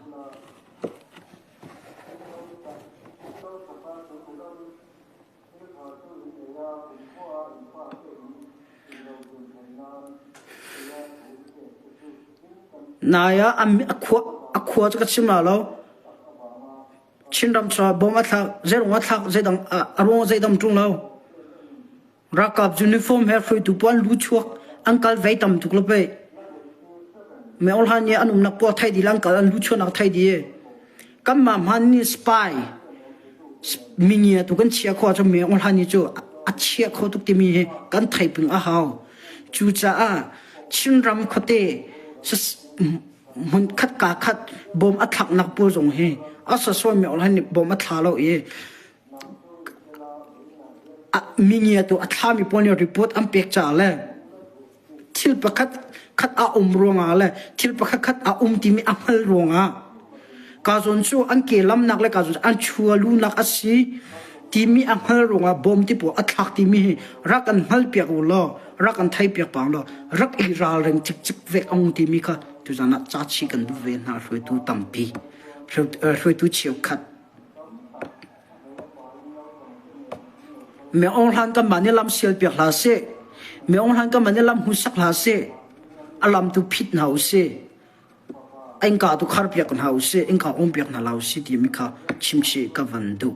Nai ah a khua a khua cu ka chim la lo. Chinram cu bom a thlak, zeirung a thlak, zeidang a ruang zeidang ṭung lo. Ralkap uniform he hruaitu pawl an lu chuak, an kal vei tam tuk lo pei. Meohlan nih an umnak pawl thei dih an kal an lu chuahnak thei dih. Kanmah hman nih spy mingia tu kan chia kho ahcun Meohlan nih cu a chia kho tuk timi hi kan thei ping a hau. Cucaah Chinram khuate hmunkhat kaa khat bawm a thlaknak pawl zong hi a sawsawmi ol nih bawm a thla lo i mingia tu a thlami pawl nih report an pek caah le thil pakhat khat a um ruangah le thil pakhat khat a um timi a hngal ruangah. Ka zawn cu an ke lamnak le ka zawn an chualunak a si timi a hngal ruangah bom ti pawl a thlak timi hi rak kan hngal piak u law rak kan thei piak pang law rak i ralring cikcik ve ong timi kha tuzan ah ca chi kan duh ve hna hruaitu tampi hruaitu cheukhat Me Aung Hlan kanmah nih lam sial piak hlah seh. Me Aung Hlan kanmah nih lam hmusak hlah seh. A lam tu phit hna usih. A innka tu khar piak hna usih. Innka um piak hna la usih timi kha chimchih ka van duh.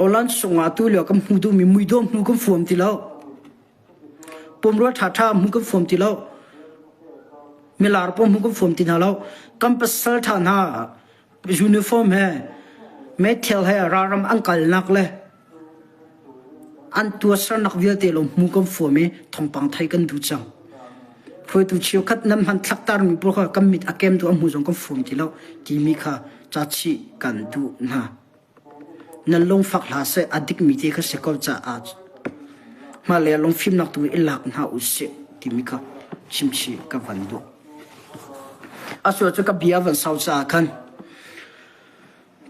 Awlan sungah tu lio kan hmu duhmi muidawm hmu kan fuam ti lo. Pumrua ṭhaṭha hmu kan fuam ti lo. Milar pawl hmu kan fuam ti hna lo. Kan pasal ṭha hna uniform he meithel he ralram an kalnak le an tuahsernak vialte lo hmu kan fuam i thawngpang thei kan duh cang. Hruaitu cheukhat nan hmanthlak tarmi pawl kha kan mit a kem tu a hmu zong kan fuam ti lo timi kha ca chih kan duh hna. Nan lungfak hlah seh, a dikmi te kha si ko caah hmailei ah lungfimnak tu i lak hna u sih timi kha chimchih ka van duh. A sual cu ka bia van sau caah khan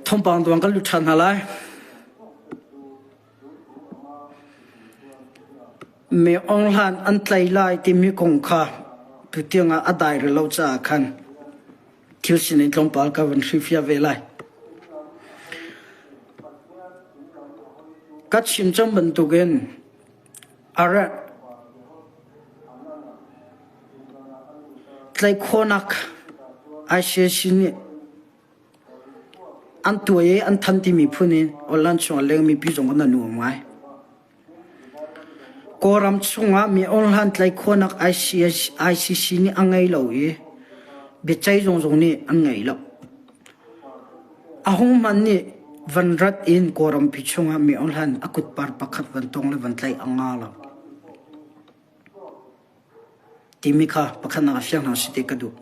thawngpang duang kan lut ṭhan hna lai. Mi Aung Hlan an tlai lai timi kong kha tutiang ah a dai rih lo caah khan thil sining tlawmpal ka van hrilhfiah ve lai. Ka chim cang bantukin a tlaih khawhnak ICC nih an tuai i an than timi phun in online chungah lengmi pi zong kan nuam ngai. Kawlram chungah mi awnghlan tlaih khawhnak ICC nih a ngei lo i biaceih zung zong nih an ngei lo. A hung hmanh nih van rat in Kawlrampi chungah mi awnghlan a kutpar pakhat van tong le van tlaih a nga lo. Timi kha pakhatnak ah fiang hna sih ti ka duh.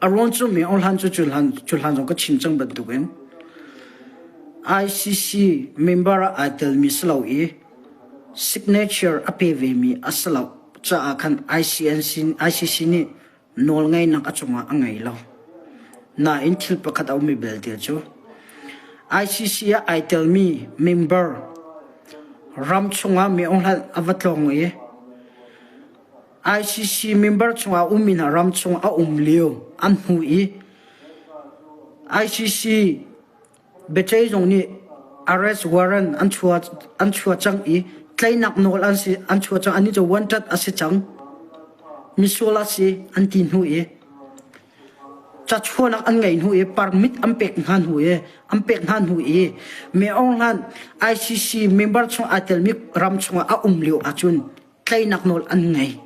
A ruang cu mi Aung Hlan cu cu hlan, cu hlan zong ka chim cang bantukin ICC member ah ai telmi si lo i signature a pe vemi a si lo caah khan ICNC, ICC nih nawlngeihnak a cungah a ngei lo. Nain thil pakhat a ummi belte cu ICC ah ai telmi member ram chungah mi Aung Hlan a va tlawng i ICC member chungah ummi hna ram chung a um lio an hmu i ICC biaceih zung nih arrest warrant an chuah an chuah cang i tlaihnak nawl an si an chuah cang annih cu wanted a si cang misual a si an ti hnu i cachuahnak an ngeih hnu i permit an pek hna hnu i an pek hna hnu i Me Aung Hlaing ICC member chung aa telmi ram chungah a um lio ahcun tlaihnak nawl an ngei.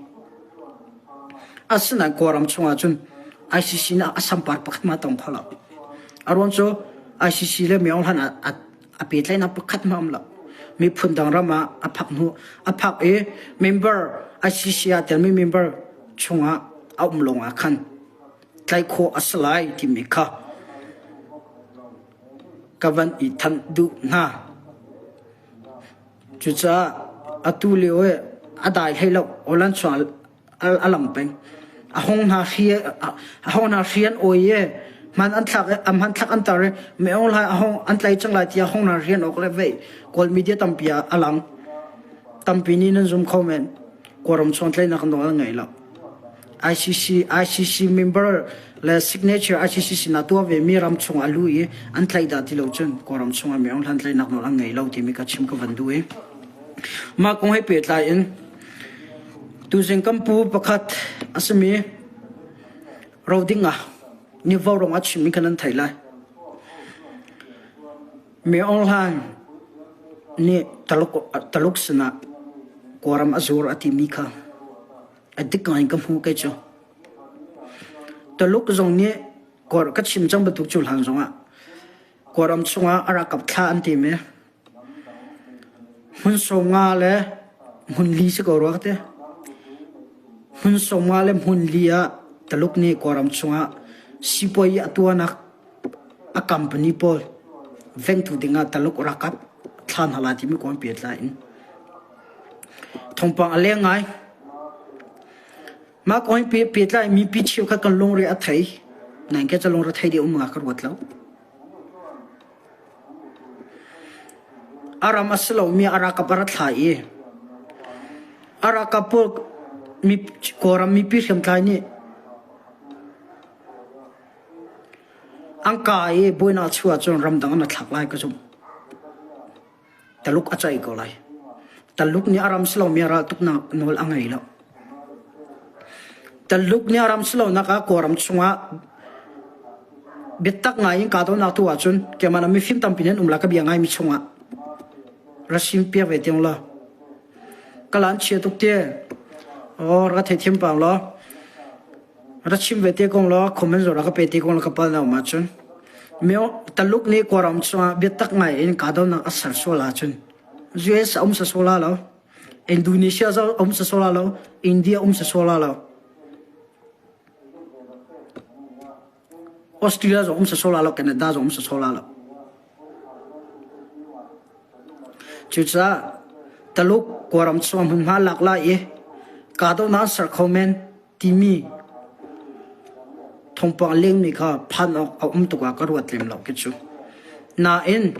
Asinain Kawlram chungah cun ICC nih a sampar pakhat ma tong kho lo. A ruang cu ICC le Me Aung Hlaing a, a pehtlaihnak pakhat ma um lo. Miphun dang ram ah a phak hnu a phak i member ICC ah telmi member chungah a um lawng ah khan tlaih khawh a si lai timi kha ka van i thanh duh hna. Cucaah atu lio i a dai hlei lo. Aw-lan chung ah a lang peng. A hong hna hri a hong hna hri an awi i hman an thlak i a hmanthlak an tar i Me Aung Hlaing a hong an tlai cang lai tiah hong hna hri an awk le vei Kawl media tampi ah a lang. Tampi nih nan zum kho men. Kawlram chung tlaihnak nawl an ngei lo. ICC ICC member le signature ICC sinah tuah ve mi ram chung a lu i an tlaih dah ti lo cun Kawlram chung ah Mi Aung Hlaing tlaihnak nawl an ngei lo timi ka chim ka van duh i mah kong he pehtlai in tuzing kan pu pakhat a simi Rodinga nih vaurawng a chimmi kha nan theih lai. Mi Aung Hlaing nih Taluk, Taluk sinah Kawlram a zuar a timi kha A dik ngai in ka hmu kei cu. Taluk zong nih ka chim cang bantuk cu hlan zongah Kawlram chungah a rakap thla an tim i hmun sawmnga le hmun li si ko rua ka ti. Hmun sawmnga le hmun li ah Taluk nih Kawlram chungah sipuayi a tuahnak a company pawl vengtu dingah Taluk rakap thla hna lai timi kong pehtlai in. Thawngpang a leng ngai. Mah kong hi pehtlai mipi cheukhat kan lungre a thei. Nain ke ca lungre thei dih um nga ka ruat lo. A ram a si lomi a ralkap a ra thla i a ralkap pawl Kawlram mipi hriamtlai nih an kah i buainak a chuah ahcun ramdang an ra thlak lai ka zumh. Taluk a ceih ko lai. Taluk nih a ram si lomi a ral tuknak nawl a ngei lo. Taluk nih a ram si lonak ah Kawlram chungah biatak ngai in kahdohnak tu ahcun keimah lam mifim tampi nan um la ka bia ngaimi chungah ra sim piak ve tiang law ka lan chia tuk te oh ra theithiam pang law Ra chim ve te kong law comment zong ra ka pe te kong law ka pal na um ahcun myo Taluk nih Kawlram chungah biatak ngai in kahdohnak a ser sual ahcun US a um sa sual la lo Indonesia zong um sa sual la lo India um sa sual la lo Australia zong um sa sual la lo Canada zong um sa sual la lo Cucaah Taluk Kawlram chung hmunhma lak lai i kahdohnak an ser kho men timi thawngpang lengmi kha phan awk a um tuk ah ka ruat lem lo khi cu. Nain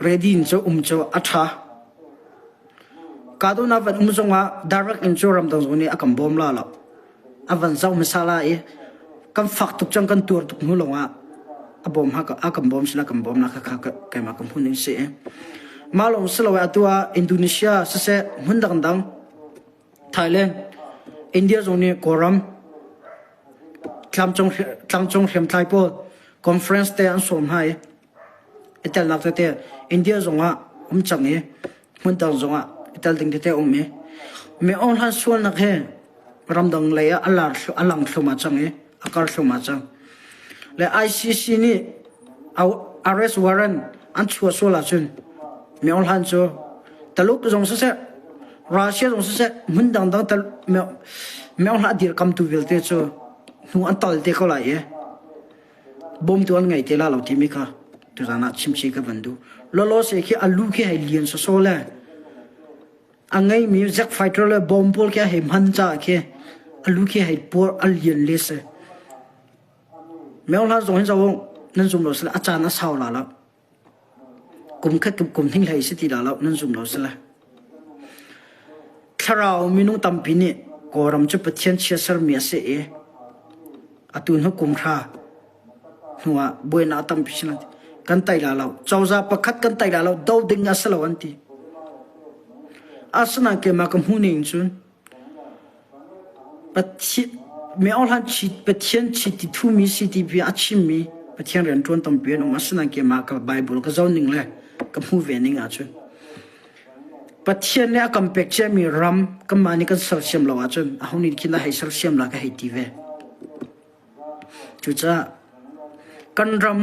ready in cu um cu a ṭha. Kahdohnak van um zongah direct in cu ramdang zong nih a kan bawm la lo. A van zoh hmasa la i kan fak tuk cang kan tuar tuk hnu lawngah a bawm a kan bawm sila kan bawm nak kha keimah ka hmun in si. Mah lawng si lo atu ah Indonesia siseh hmun dangdang Thailand, India zong nih Kawlram tlangcung hriamtlai pawl conference te an sawm hna i i telnak tete India zong ah um cang i hmun dang zong ah i tel ding tete um i mi Aung Hlan sualnak hi ramdang lei ah a lar a lang thluahmah cang i a kar thluahmah cang. Le ICC nih arrest warrant an chuah sual ahcun Mi Aung Hlan cu Taluk zong siseh Russia zong siseh hmun dangdang Mi Aung Hlan a dirkamtu vialte cu hnu an tal te ko lai i bawmtu an ngei te la lo timi kha tuzan ah chimchi ka van duh. Lawlaw se khi a lu khi hei lian sawsawh le a ngeimi jet fighter le bomb pawl khi a hei hman caah khi a lu khi hei puar a lian le si. Mi Aung Hlan zong hin zoh nan zum lo sile a caan a sau la lo. Kum khat kum hning hlei si ti la lo nan zum lo sile. Thlarau minung tampi nih Kawlram cu Pathian chiatsermi a si i atu hnu kum hra hnuah buainak tampi si kan tai la lo. Cozah pakhat kan tai la lo do ding a si lo an ti. Asinain keimah ka hmuh ning cun Pathian Pathian chiti thumi CTP a chimmi Pathian rianṭuan tampi an um. Asinain keimah ka Bible ka zoh ning le ka hmuh ve ning ahcun Pathian nih a kan pek ciami ram kanmah nih kan sersiam lo ahcun aho nih khin a hei sersiam la ka hei ti ve. Cucaah kan ram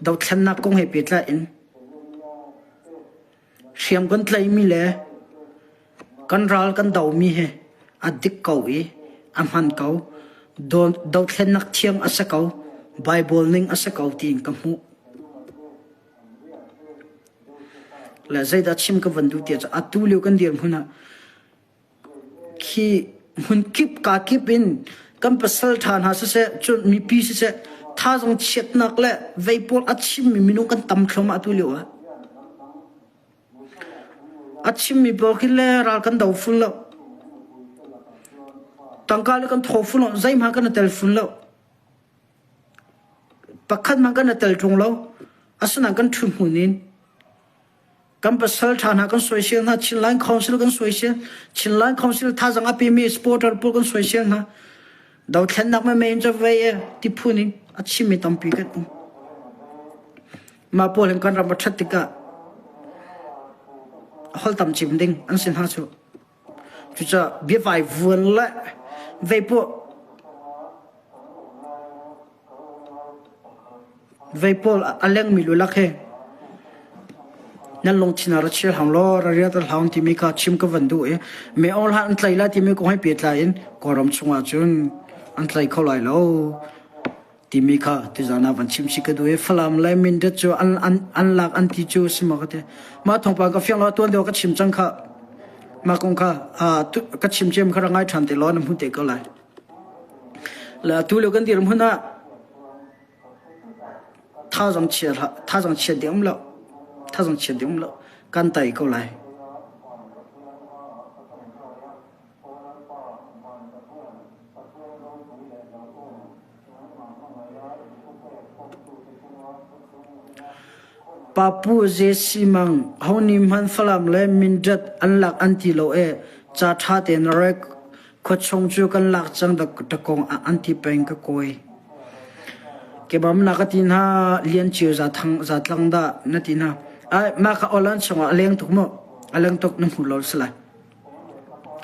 dothlennak kong he pehtlai in Hriam kan tlaihmi le kan ral kan domi hi a dik ko i a hman ko. Dothlennak thiang a si ko. Baibal ning a si ko tiin ka hmuh. Le zeidah chim ka van duh tiah cun atu lio kan dirhmun ah Khi hmunkip kakip in kan pasal ṭha hna siseh, cun mipi siseh, thazaang chiatnak le vei pawl a chimmi minung kan tam thluahmah atu lio ah. A chimmi pawl khi le ral kan do fun lo. Tangka le kan thaw fun lo, zeihmanh kan i tel fun lo. Pakhat hmanh kan i tel ṭung lo. Asinain kan ṭhu hmun in Kan pasal ṭha hna kan soisel hna, Chinland Council kan soisel, Chinland Council thazaang a pemi supporter pawl kan soisel hna. Dothlennak menmen in cawei e ti phun in a chimmi tampi kan um. Mah pawl hin kan ram a ṭhat tikah holh tam cim ding an si hna cu. Cucaah biavai vuan le veipuah Vei pawl a lengmi lulak hi nan lungthin ah ra chia hlang law ra riat a hlang timi kha chim ka van duh i me aung hlah an tlai lai timi kong he pehtlai in Kawlram chungah cun an tlai kho lai lo. Timi kha tuzaan ah van chim si ka duh i Falam le Mindat cu an, an, an lak an ti cu si maw ka ti. Mah thawngpang ka fiang lo tuan deuh ka chim cang kha. Mah kong kha uh, ka chim cem kha ra ngai ṭhan te law na hmu te ko lai. Le tu lio kan dir hmun ah thazang chia thazang chia ding um lo thazang chia ding um lo kan tai ko lai. Papu Jesse Mang, ho nih hmanh Falam le Mindat an lak an ti lo ee, ca ṭha tein rek khuachung cu kan lak cang dakong ah an ti peng ka kawi. Kebam na ka ti hna lian cio za thang za tlang dah na ti hna. Ai mah kha online chungah a leng tuk maw? A leng tuk na hmu lo si lai.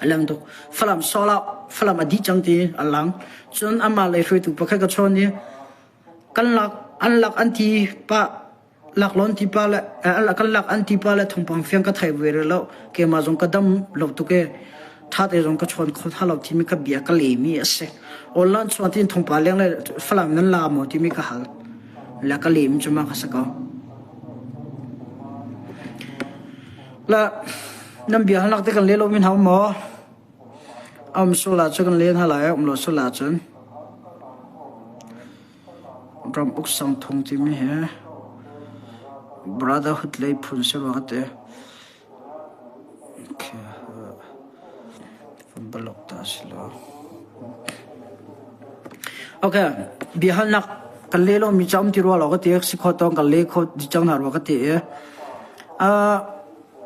A leng tuk. Falam sawhlah Falam a dih cang ti a lang. Cun amah lei hruaitu pakhat ka chawn i kan lak an lak an ti pah laklawn ti pa le kan lak an ti pa le thawngpang fiang ka thei ve rih lo. Keimah zong ka dam lo tuk i ṭha te zong ka chawn kho hna lo timi ka bia ka lemi a si. Online chuan tin thawngpang leng le Falam nan la maw timi ka hal. Le ka lem cu ma ka si ko. La nan bia halnak te kan le lo min hau maw? A um sual ahcun kan len hna lai, a um lo sual ahcun ram uk sang thung timi hi brotherhood lei phun si rua ka ti. Okay. Balok ta si lo. Okay, biahalnak kan le lo mi ca um ti rua lo ka ti, si kho tong kan le kho di cang hna rua ka ti i. Uh,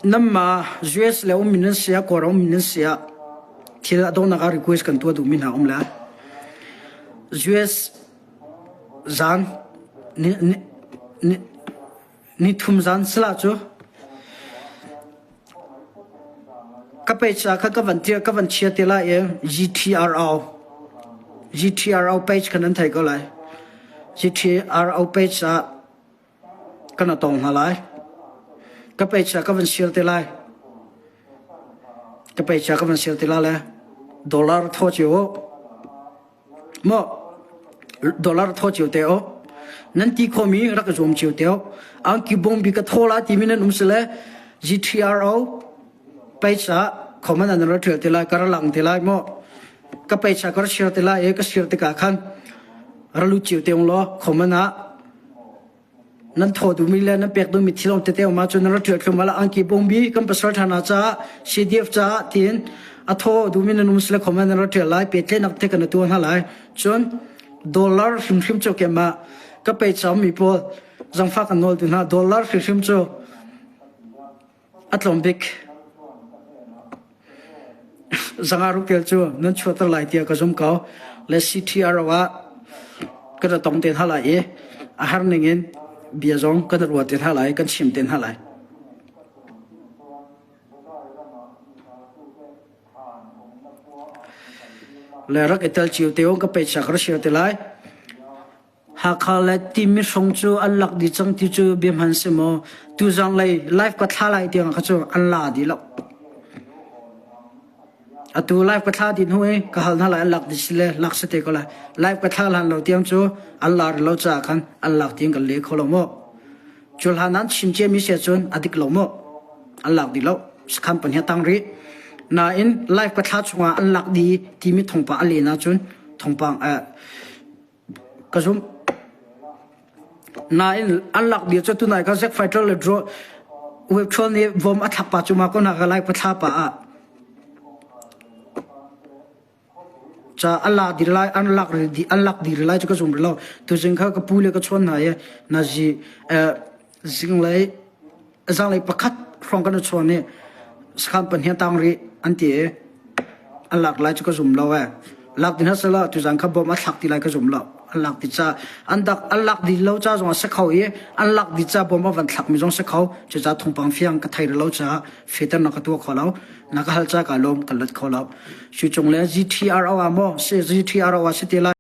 namma US le um min sia Kawlram um min sia thil a dongnak ah request kan tuah duhmi hna um le US zan ni, ni, ni, ni thum zan sala cu ka page ah kha ka van tia ka van chia te lai i GTRO GTRO page khan nan thei ko lai GTRO page ah Kan tong hna lai. Ka peicha ka van share te lai. Ka peicha ka van share te la le dollar thaw cio u. Maw dollar thaw cio te u. Nan ti khomi rak zuam cio te u. Angki bongbi ka thaw la timi nan um sile GTRO peicha khoman an ra ṭhial te lai ka ra lang te lai maw ka peicha ka ra share te lai e ka share tikah khan ra lut cio te ung law khoman ah Nan thaw duhmi le nan pek duhmi thil tete um ahcun nan ra ṭial thluahmah lai. Angki bawmbi kan pasal ṭha hna caah CDF caah tiin a thaw duhmi nan um sile comment nan ra ṭial lai. Pehtlaihnak te kan tuah hna lai. Cun dollar hrimhrim cu keimah ka pe cangmi pawl zangfah kan nawl tu hna. Dollar hrimhrim cu A tlawm bik zanga rukel cu nan chuahter lai tiah ka zum ko. Le CTRO ah kan ra tong te hna lai i a har ning in bia zong kan ruat te hna lai, kan chim te hna lai. Le rak i tel cio te ka peicha ka ra share te lai. Hakha le Timi hrawng cu an lak dih cang ti cu bia hman si maw? Tuzang lei live ka thla lai tiang kha cu an la dih lo. Atu live ka thla dih hnu i ka hal hna lai an lak dih si le lak si te ko lai. Live ka thla hlan lo tiang cu an la rih lo caah khan an lak tiang kan le kho lo maw? Cu hlan an chim ciami si ahcun a dik lo maw? An lak dih lo. Sakhan pahnih a tang rih. Nain live ka thla chungah an lak dih timi thawngpang a len ahcun thawngpang Ka zumh. Nain an lak bia cu tunai ka Zack Fighter le Draw Web Troll nih vom a thlak pa cu ma ko na ka lai pathla pa ah ca an lak dir lai an lak an lak dir lai cu ka zum lo tuzing kha ka pu le ka chawn hna i na zi zinglei Zanglei pakhat hrawng kan i chawn i sakhan pahnih tang rih an ti i an lak lai cu ka zum lo ee. Lak ding sela tuzan kha bom a thlak ti lai ka zum lo. An lak ti ca an dak an lak dih lo ca zong a si kho i an lak dih ca bom a van thlak mi zong si kho. Cucaah thawngpang fiang ka thei lo caah fehter na ka tuah kho lo. Na ka hal ca ka lawm ka let kho lo. Cu cung le GTRO ah maw si GTRO ah si ti lai.